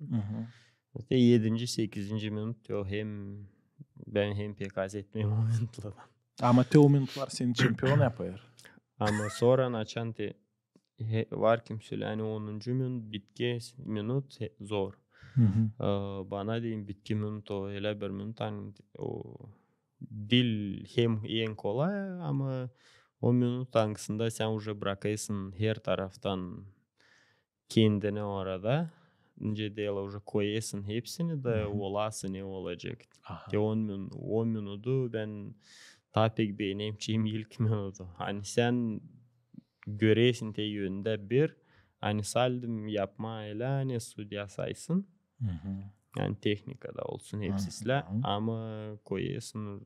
Öte edinci, sekizinci minut, o hem bän hem pek haz etmeerim o minutlardan. Ama te o minutlar seni çempion yapêr. Ama sora açan te var kim sölää, ani onuncu minut, bitki minut zor. Bana deyni bitki minut o ölä bir minut, ani o diil hem en kolay, ama o minut, angısında sän uje brakêrsın her taraftan kendini orada. Nicä deyni uje koyêrsın hepsini da olasın ne olacek. Te on minudu bän taa pek beenerim, çim ilk minudu. Ani sän görersin te önündä bir, ani saldım yapmaa ölä, ani sudya saysın. Yani tehnikada olsun hepsi islää, ama koyêrsın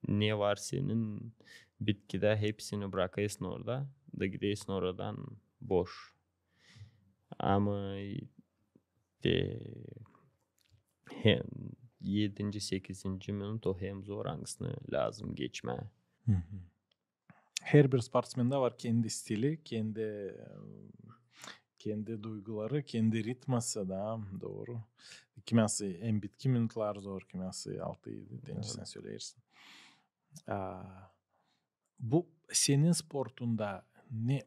ne var senin bitkidä, hepsini brakêrsın orada, da gidersin oradan boş. Ama te hem edinci, sekizinci minut o hem zor, angısını lääzım geçmää. Herbir sportsmendä var kendi stili, kendi, kendi duyguları, kendi ritması da, dooru. Kimäsi hem bitki minutlar zor, kimäsi altı, edi, deyni sän söleersin. Bu senin sportunda ne,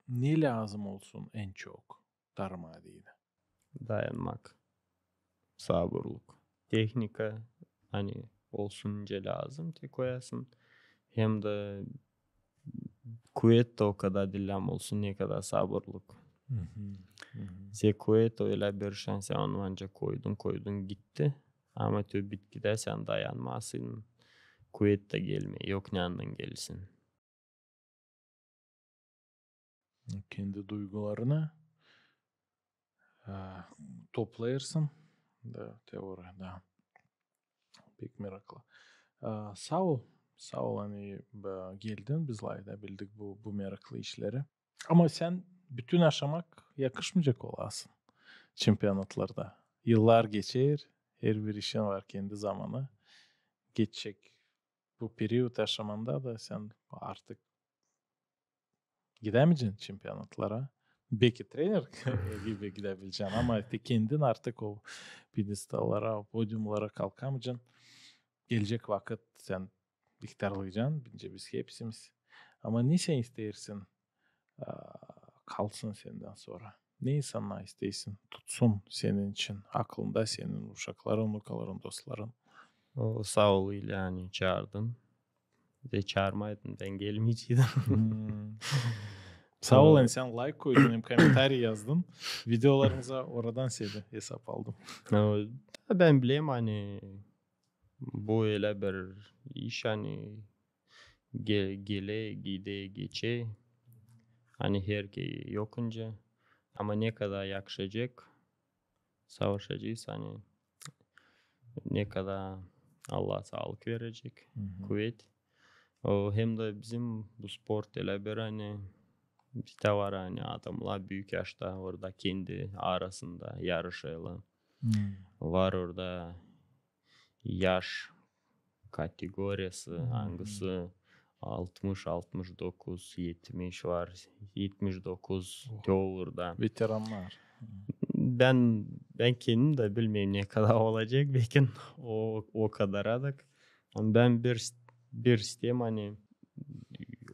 ne lääzım olsun en çok tarmaa deyni? Dayanmak. Saburluk. Tehnika, ani olsun nicä lääzım te koyasın. Hem dä kuvet da o kadar diil, ama olsun ne kadar saburluk. Sä kuvet o ölä bir şans, sän onu ancak koydun, koydun, gitti. Ama te bitkidä sän dayanmasın, kuvet da gelmeer, yok neredän gelsin. Kendi duygularını e, toplêêrsın. Da, teori, da. Pek meraklı. E, saa ol, saa ol, ani e, geldin, biz layda bildik bu, bu meraklı işleri. Ama sän bütün yaşamak yakışmayacek olasın çempionatlarda. Yıllar geçer, herbir işin var kendi zamanı. Geçecek bu period yaşamanda da sän artık gidämeyeceksin çempionatlara. Beki trener gibi gidäbileceksin, ama te kendin artık o pidestallara, o podiumlara kalkamayacaksın. Gelecek vakıt sän ihtärlayacaksın, bence biz hepsimiz. Ama ne sän isteersin, a, kalsın sendän sora? Ne insannar isteersin tutsun senin için aklında, senin uşakların, unukaların, dostların? O, saa ol, İlya, ani çaardın. Te çaarmaydın, bän gelmeyeceydim. Hmm. Saa ol, ani sän layk koydun hem komentariy yazdın. Videolarımıza oradan seni hesap aldım. O, bän bilerim, ani bu ölä bir iş, ani ge- gele, gide, geçe. Ani herkey yok nicä. Ama ne kadar yakışacek, savaşacez, ani ne kadar Allah saalık verecek, kuvet. O, hem dä bizim bu sport ölä bir, ani bizdä var, ani adamnar büük yaşta orada kendi arasında yarışêrlar. Var orada yaş kategoriyası, angısı altmış, altmış dokuz, etmiş var, etmiş dokuz te olêr da. Veterannar. Bän, bän kendim dä bilmeerim, ne kadar olacek, bekim o, o kadar adak. Ama bän bir, bir isteerim, ani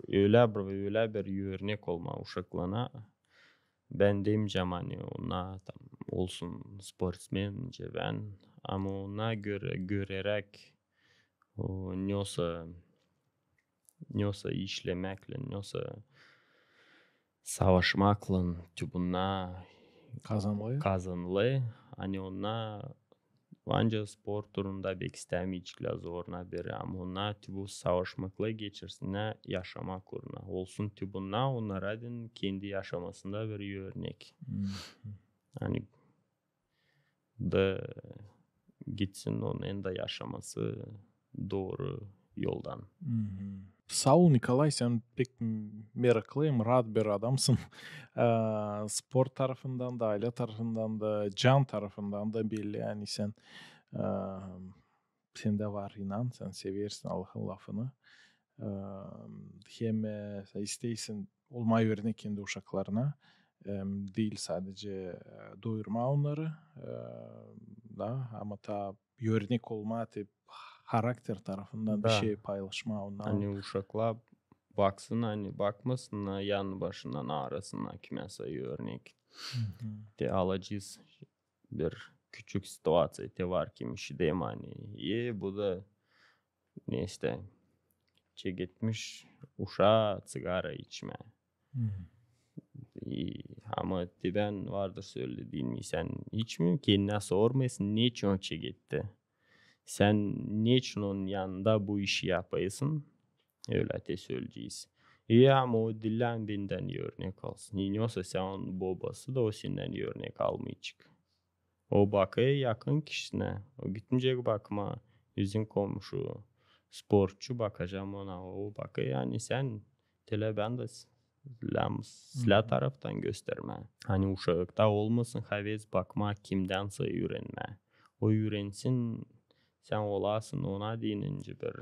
ölä bir, ölä bir örnek olmaa uşaklarına. Bän demeyecäm, ani onnar tam olsun sportsmen, nicä bän, ama onnar göre-, göreräk, o, nesoy, nesoy işlemäklän, nesoy savaşmaklän, te bunnar kazanılêr. Kazanılêr. Ani onnar ancak sport uurunda beki istämeyeceklär zoruna beri, ama onnar te bu savaşmakları geçirsinnär yaşamak uuruna. Olsun te bunnar onnara deyni kendi yaşamasında bir örnek. Ani da gitsin onun da yaşaması dooru yoldan. Saa ol, Nikolay, sän pek m-, meraklı hem raat bir adamsın. Ee, sport tarafından da, aylä tarafından da, can tarafından da belli, ani sän, ee, sendä var inan, sän seversin Allahın lafını. Ee, hem, ee, sän isteersin olmaa örnek kendi uşaklarına. Ee, diil sadecä, ee, doyurmaa onnarı, ee, da, ama taa örnek olmaa te harakter tarafından bir şey paylaşmaa onnarlan. Ani uşaklar baksın, ani bakmasın yanı başından, arasından kimsä örnek. Te alacez bir küçük situaţiya, te var kim işidä, ani, e, bu da nesoy çeketmiş uşaa ţigara içmää. Ama te bän vardır sölediyim, sän içmeersän, kendinä sormêêrsın, neçin o çeketti. Sän neçin onun yanında bu işi yapêrsın, ölä te sölecez. E, ama o diil bendän örnek alsın. Nesoy sän onun bobası da, o sendän örnek almayacek. O bakêr yakın kişisinä. O gitmeyecek bakmaa bizim komşu sportçu, bakacam ona. O bakêr, ani sän te lä bän dä s-, lääzım islää taraftan göstermää. Ani uşakta olmasın haves bakmaa kimdänsä üürenmää. O üürensin, sän olasın ona deyni bir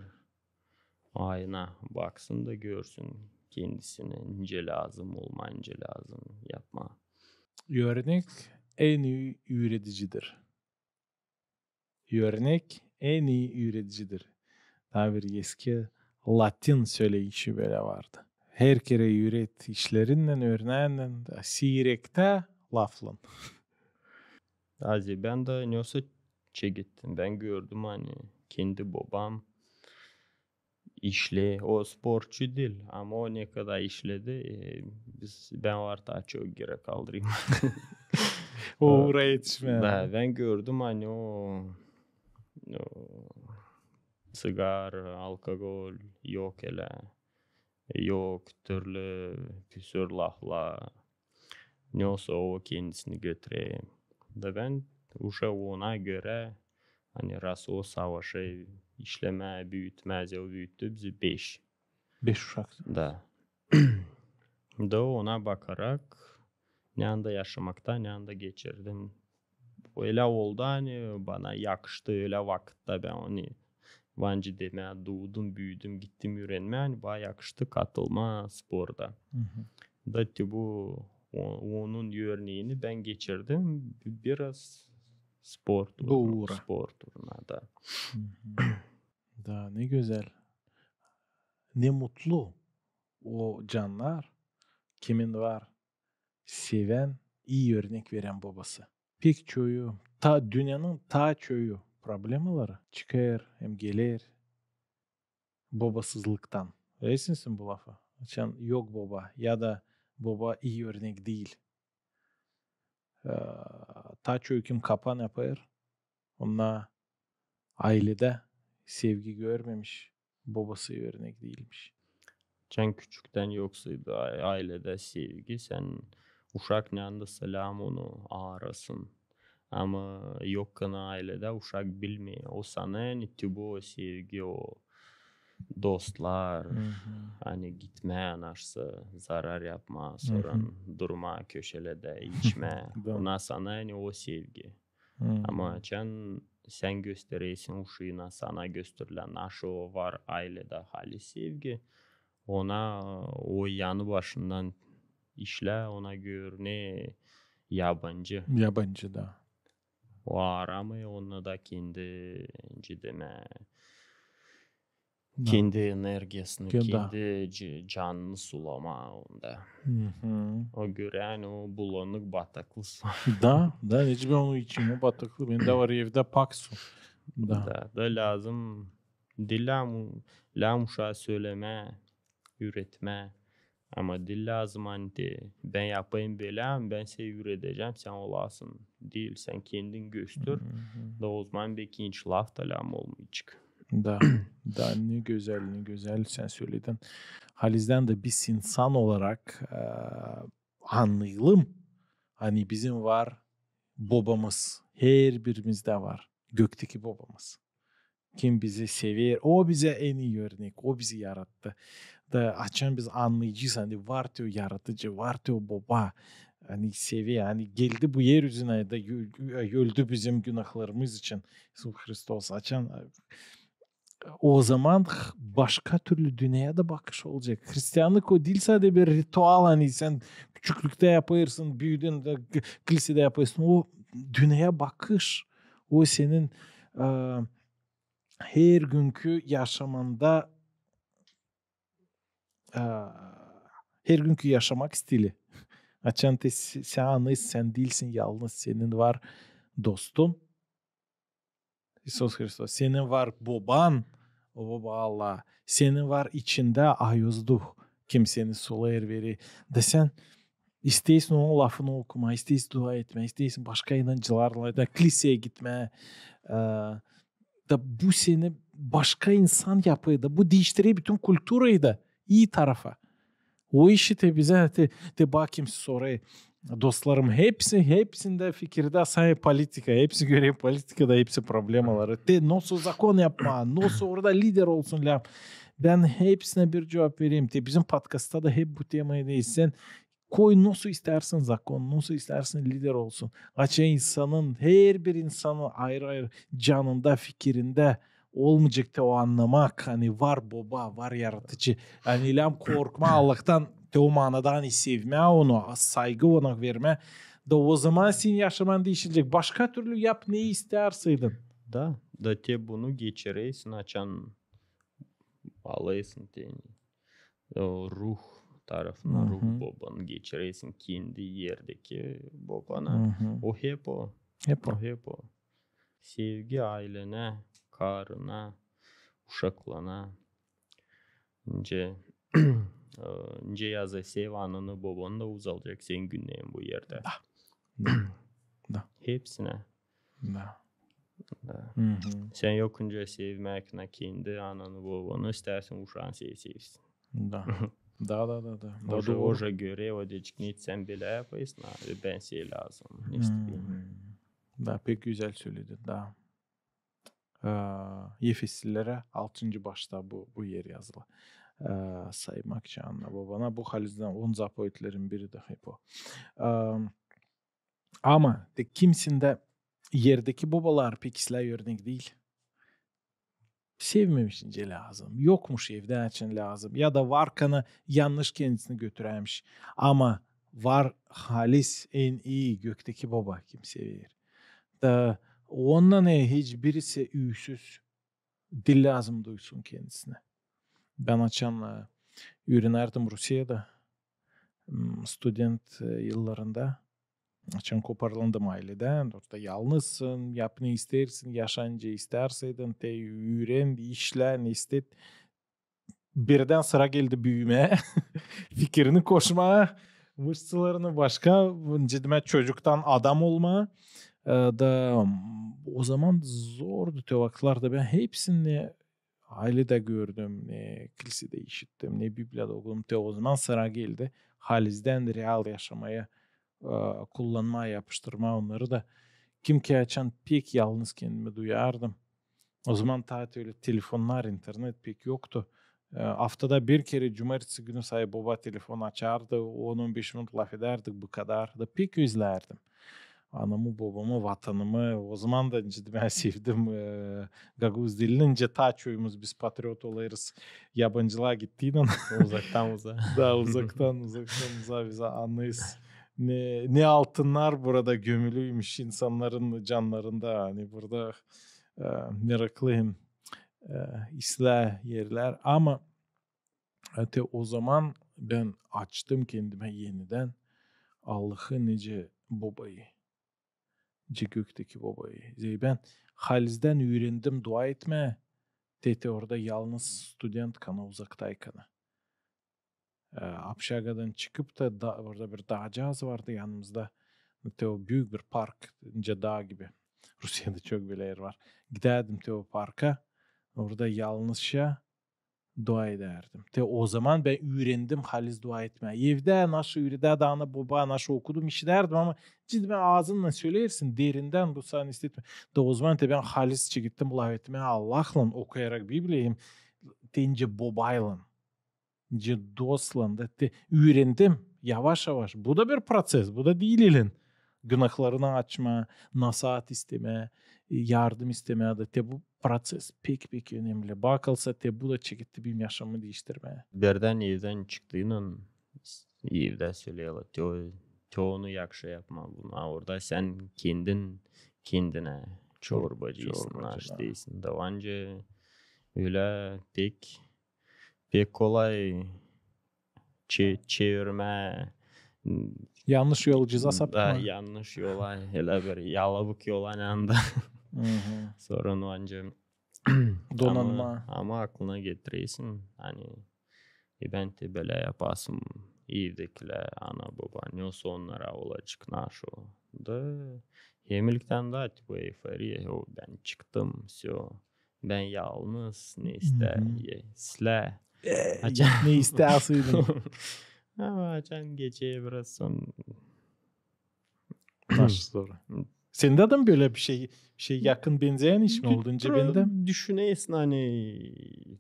ayna, baksın da görsün kendisinä, nicä lääzım olmaa, nicä lääzım yapmaa. Örnek en ii üüredicidir. Örnek en ii üüredicidir. Taa bir eski latin söleyişi bölä vardı. Herkerä üüret işlerinnän, örnäännän, da siirektä laflan. Azi bän dä nesoy çekettim. Bän gördüm, ani kendi bobam işleer. O sportçu diil, ama o ne kadar işledi, e, biz, bän var taa çok girä kaldırayım. O uura etişmää. Da, bän gördüm, ani o, o ţigarı, alkogol, yok elä, yok türlü püsür laflar. Ne olsa o kendisini götürer. Da bän uşak ona görä, ani raz o savaşêr işlemää, büütmää, o büüttü bizi beş. Beş uşak. Da. Da ona bakarak, ne anda yaşamakta, ne anda geçirdim. Ölä oldu, ani bana yakıştı ölä vakıtta, bän onu var nicä demää duudum, büüdüm, gittim üürenmää, ani bana yakıştı katılmaa sporta. Da te bu o-, onun örneeni bän geçirdim bi-, biraz sport uuruna. Sport uuruna da. Da ne gözäl. Ne mutlu o cannar, kimin var sevän, ii örnek verän bobası. Pek çoyu, ta dünnenin ta çoyu problemaları çıkêr hem geler bobasızlıktan. Bilersin bu lafı? Açan yok boba ya da boba ii örnek diil. Ta çoyu kim kapan yapêr, onnar ayledä sevgi görmemiş, bobası örnek diilmiş. Açan küçüktän yoksaydı ay-, ayledä sevgi, sän uşak ne anda sä lääm onu aarasın. Ama yok kana ayledä, uşak bilmeer. O sanêr, ani te bu o sevgi, o dostlar, ani gitmää, naşsa zarar yapmaa, sora durmaa köşelerdä, içmää. Ona sanêr, ani o sevgi. Ama açan sän gösterersin uşaana, sana gösterilä, naşı o var ayledä haliz sevgi, ona o yanı başından işlää, ona görüner yabancı. Yabancı da. O aaramêêr onda da kendi, nicä demää, kendi energiyasını, kendi ca-, canını sulamaa onda. O görä, ani o bulanık bataklık su. Da, da, nicä bän onu içeyim, o bataklık. Bendä var evdä pak su. Da. Da, da lääzım, diil lääzım, lääzım uşaa sölemää, üüretmää. Ama diil lääzım, ani te bän yapayım bölä, bän seni üüredecäm, sän olasın. Diil, sän kendin göster. Da ozaman beki hiç laf da lääzım olmayacek. Da, da, ne gözäl, ne gözäl sän söledin. Halizdän dä biz insan olarak, e, annayalım, ani bizim var bobamız, herbirimizdä var gökteki bobamız. Kim bizi sever, o bizä en ii örnek, o bizi yarattı. Da açan biz annayacez, ani var te o yaratıcı, var te o boba, ani sever, ani geldi bu er üzünä da ö-, ö-, öldü bizim günahlarımız için İisus Hristos. Açan, e, ozaman h-, başka türlü dünneyä dä bakış olacek. Hristianlık o diil sade bir ritual, ani sän küçüklüktä yapêrsın, büüdün dä k-, klisedä yapêrsın. O dünneyä bakış, o senin, e, hergünkü yaşamanda, e, hergünkü yaşamak stili. Açan te s-, sän annêêrsın, sän diilsin yalnız, senin var dostun, İisus Hristos. Senin var boban, o boba Allah. Senin var içindä Ayozduh, kim seni sulêêr, verer. Da sän isteersin onun lafını okumaa, isteersin dua etmää, isteersin başka inancılarlan da kliseya gitmää. E, da bu seni başka insan yapêr da, bu diiştirer bütün kulturayı da ii tarafa. O işi te bizä, te, te bakayım sora, dostlarım, hepsi, hepsindä fikirdä sade politika, hepsi görer politikada hepsi problemaları. Te nasıl zakon yapmaa, nasıl orada lider olsun lääm. Bän hepsinä bir cuvap vereyim. Te bizim podkastta da hep bu temayı diil. Sän koy nasıl istärsän zakon, nasıl istärsän lider olsun. Açan insanın, herbir insanın ayırı-ayırı canında, fikirindä olmayacek te o annamak, ani var boba, var yaratıcı. Ani lääm korkmaa Allahtan, te o maanada ani sevmää onu, saygı ona vermää. Da ozaman senin yaşaman diişilecek. Başka türlü yap, ne istärsän. Da, da te bunu geçirersin, açan alêrsın te o ruh tarafını, ruh bobanı geçirersin kendi erdeki bobana. O hep o. Hep o. O hep o. Sevgi aylenä, karına, uşaklana. Nicä, e, nicä yazı sev ananı, bobanı da uzalacek senin günnerin bu erdä. Da. Da. Hepsinä. Da. Da. Hı-hı. Sän yokunca sevmäk na kendi ananı, bobanı, istäsin uşaan seni sevsin. Da. Da, da, da, da. Da, oja, doğru. Oja görä, o deyecek, neçin sän bölä yapêrsın, a bän seni lääzım. Ne istedim. Da, pek gözäl söledin, da. Ee, Efeslilerä altıncı başta bu, bu er yazılı. Ee, saymak için ana-bobana, bu halizdän on zapovetlerin biri dä hep o. Ee, ama te kimsindä erdeki bobalar pek islää örnek diil. Sevmemiş nicä lääzım. Yokmuş evdä açan lääzım. Ya da varkanı yannış kendisini götürärmiş. Ama var halis en ii gökteki boba, kim sever. Da ondan hiç birisi üüsüz diil lääzım duysun kendisinä. Bän açan, e, üürenärdim Rusiyada, m, student, e, yıllarında, açan koparlandım ayledän, orada yalnızsın, yap ne isteersin, yaşa nicä isteersin, te üüren, işlä, ne isteet. Birdän sıra geldi büümää, fikirini koşmaa, mışsalarını başka, nicä demää, çocuktan adam olmaa. E, da, m, o zaman zordu te vakıtlarda, bän hepsini ayledä gördüm, ne kilsedä işittim, ne Bibliyada okudum. Te o zaman sıra geldi halizdän real yaşamaya, e, kullanmaa, yapıştırmaa onnarı da. Kim ki açan pek yalnız kendimi duyardım. O zaman taa ölä telefonnar, internet pek yoktu. E, aftada bir kerä cumartesi günü say boba telefon açardı, on-on beş minut lafedärdik, bu kadar. Da pek özlärdim anamı, bobamı, vatanımı. O zaman da nicä demää sevdim, e, gagauz dilini, nicä taa çoyumuz biz patriot olêrız yabancılıa gittiynän. Uzaktan uzaa. Da, uzaktan, uzaktan uzaa biz annêêrız, ne, ne altınnar burada gömülüymüş insannarın cannarında. Ani burada, e, meraklıyım, e, islää erlär. Ama, e, te o zaman bän açtım kendimä enidän Allahı nicä bobayı. Nicä gökteki bobayı. Zerä bän halizdän üürendim dua etmää, te, te orada yalnız studentkana, uzaktaykana. E, opşagadan çıkıp da, da, orada bir daacaz vardı yanımızda. Te o büük bir park, nicä daa gibi. Rusiyada çok bölä er var. Gidärdim te o parka, orada yalnızca dua edärdim. Te o zaman bän üürendim haliz dua etmää. Evdä naşı üüredärdi ana-boba, naşı okudum, işidärdim, ama ciddi bän aazınnan söleersin, derindän bu sän istetmää. Da o zaman te bän haliz çekettim lafetmää Allahlan, okuyarak Bibliya, hem te nicä bobaylan, nicä dostlan da te üürendim yavaş-yavaş. Bu da bir proţes, bu da diil elän günahlarını açmaa, nasaat istemää, yardım istemää da te bu proţes pek-pek önemli. Bakılsa, te bu da çeketti benim yaşamamı diiştirmää. Birdän evdän çıktıynan, evdä söleerlär, te o, te onu yakşı yapma bunu. A orada sän kendin kendinä çorbacıysın, çorbacı, naş da diilsin. Da bence ölä pek, pek kolay çe-, çevirmää. Yannış yol, ceza sapıtma. Da, yannış yola, ölä bir yalabık yola, ani anda. Hı-hı. Sora onu ancak donanma. Ama, ama aklına getiresin, ani e, bän te bölä yapasım, evdekilär, ana-boba, ne olsa onnara olacek naşo. Da hem ilktän da, tipa, eyforiya, o, bän çıktım, всё. Bän yalnız, ne islää, e, islää. E, açan ne istäsiydin. Ama açan geçer biraz, son Naş sora. Sendä dä mi bölä bir şey, şey yakın benzeyän iş mi oldu? Nicä bendä? Düşünersin, ani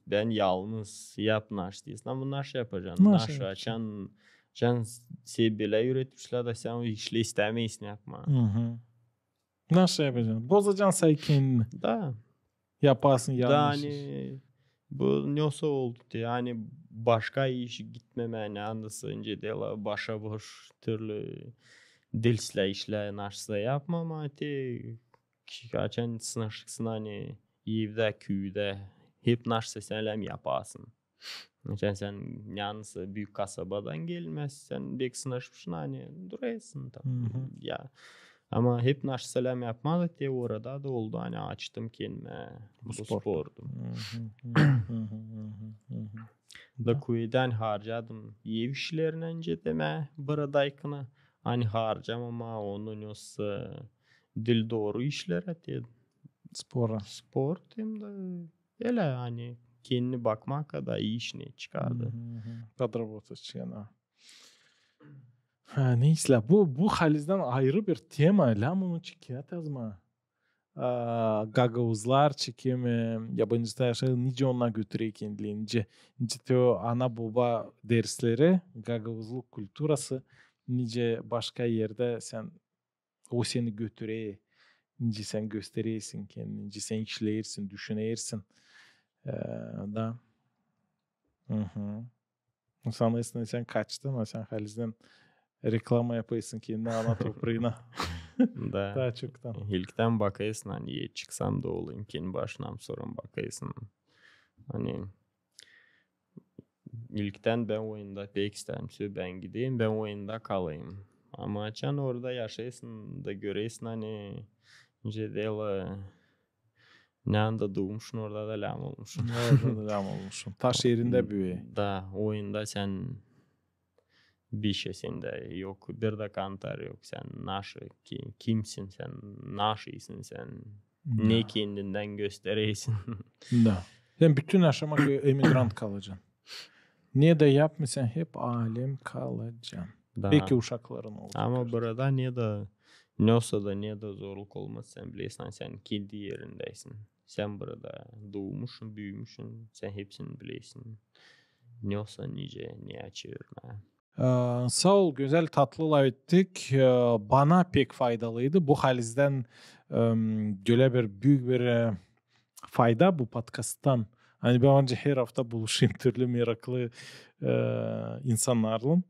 bän yalnız, yap naş diilsin. Ama naş yapacan? Naş açan, açan seni bölä üüretmişlär da sän o işleri istämeersin yapmaa. Naş yapacan? Bozacan say kendini. Da. Yapasın yalnız iş. Da ani bu ne olsa oldu te, ani başka iş gitmemää, ani andası nicä dä başaboş türlü diil islää işlär, naşsa yapmamaa te, açan sınaşıksın, ani evdä, küüdä, hep naşsa sän lääm yapasın. Açan sän, ani büük kasabadan gelmäsin, sän bek sınaşmışsın, ani durêrsın tam. Ya. Ama hep naşsa lääm yapmaa da te orada da oldu, ani açtım kendimä bu sportu. Da kuvedän harcadım ev işlerinä, nicä demää, bıradaykana, ani harcamamaa onu, ne olsa diil dooru işlerä te. Spora. Sport hem dä ölä, ani kendini bakmak da iş ne çıkardı. Подработать, yani. Ha, neysä, bu, bu halizdän ayırı bir tema, lääzım onu çekät yazmaa. Aa, gagauzlar, çekim, e, yabancıda yaşayan, nicä onnar götürer kendilerini, nicä, nicä te o ana-boba dersleri, gagauzluk kulturası, nicä başka erdä sän, o seni götürer, nicä sän gösterersin kendini, nicä sän işleersin, düşünersin. E, da. Hı-hı. Sanêrsın, sän kaçtın, a sän halizdän reklama yapêrsın kendini ana topraana. Da. Taa çoktan. İlktän bakêrsın, ani çıksam da olayım, kendi başına, sora bakêrsın. Ani ilktän bän oyunda pek isteerim, sö, bän gideyim, bän oyunda kalayım. Ama açan orada yaşêêrsın da göreersin, ani nicä dä ne anda duumuşsun, orada da lääzım olmuşsun. Orada da lääzım olmuşsun. Taş erindä büüyer. Da, oyunda sän bişey sendä yok. Bir dä kantar yok. Sän naşı, ki-, kimsin sän, naşıysan sän, ne kendindän gösteräsin. Da. Sän bütün yaşamak emigrant kalacan. Ne dä yap, sän hep alem kalacan. Da. Beki uşakların olacek. Ama burada ne dä, ne olsa da, ne dä zorluk olmaz, sän bilersin, sän kendi erindäsin. Sän burada duumuşsun, büümüşsün, sän hepsini bilersin. Ne olsa nicä, ne çevirmää. Ee, saa ol, gözäl, tatlı lafettik. Ee, bana pek faydalıydı. Bu halizdän, em, ölä bir büük bir, e, fayda bu podkasttan. Ani bän ancak her afta buluşêrım türlü meraklı, e, insannarlan.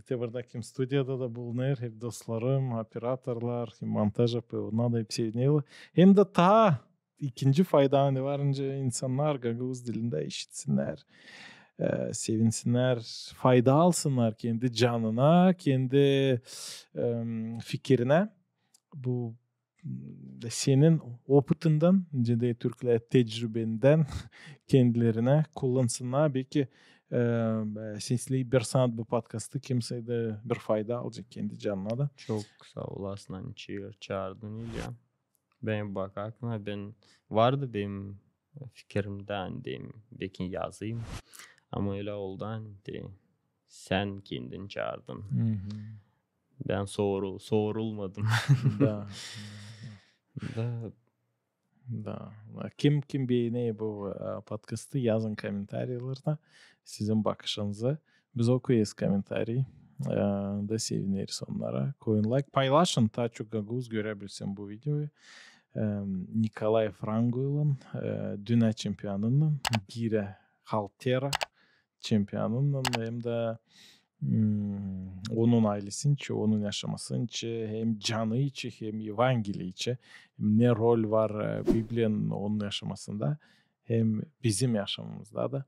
Te burada kim studiyada da bulunêr, hep dostlarım, operatorlar, kim montaj yapêr, onnar da hep sevinerlär. Hem dä taa ikinci fayda, ani var nicä insannar gagauz dilindä işitsinnär, e, sevinsinnär, fayda alsınnar kendi canına, kendi, em, fikirinä. Bu, m, senin opıtından, nicä dä türklär, tecrübendän kendilerinä kullansınnar. Beki, e, sän isley bir saat bu podkastı, kimsey dä bir fayda alacek kendi canına da. Çok saa olasın, ani çaa-, çaardın, İlya. Bän bakaktım, bän vardı benim fikirimdä, ani deyim, beki yazayım. Ama ölä oldu, ani te sän kendin çaardın. Bän soru-, sorulmadım. Da. Da. Da. Kim, kim beener bu, e, podkastı, yazın komentariylarda sizin bakışınızı. Biz okuyêrız komentariyi. E, da sevineriz onnara. Koyun layk, paylaşın, taa çok gagauz görebilsin bu videoyu. E, Nikolay Franguylan, e, dünnä çempionunnan, girä haltera çempionunnan, hem dä, m, onun aylesi için, onun yaşaması için, hem canı için, hem Evangeliya için, hem ne rol var, e, Bibliyanın onun yaşamasında, hem bizim yaşamamızda da.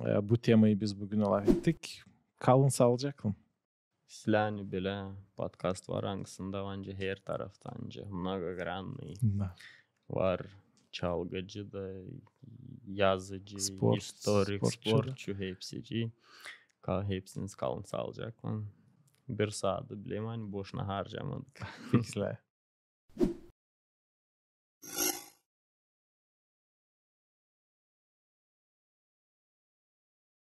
E, bu temayı biz büün lafettik. Kalın saalıcaklan. Islää, ani bölä podkast var, angısında var nicä her taraftan, nicä многогранный. Da. Var çalgıcı da, yazıcı, Sport, istorik, sportçu da. Sportçu, hepsici. Ka-, hepsiniz kalın saalıcaklan. Bir saatı bilem, ani boşuna harcamadık. Pek islää.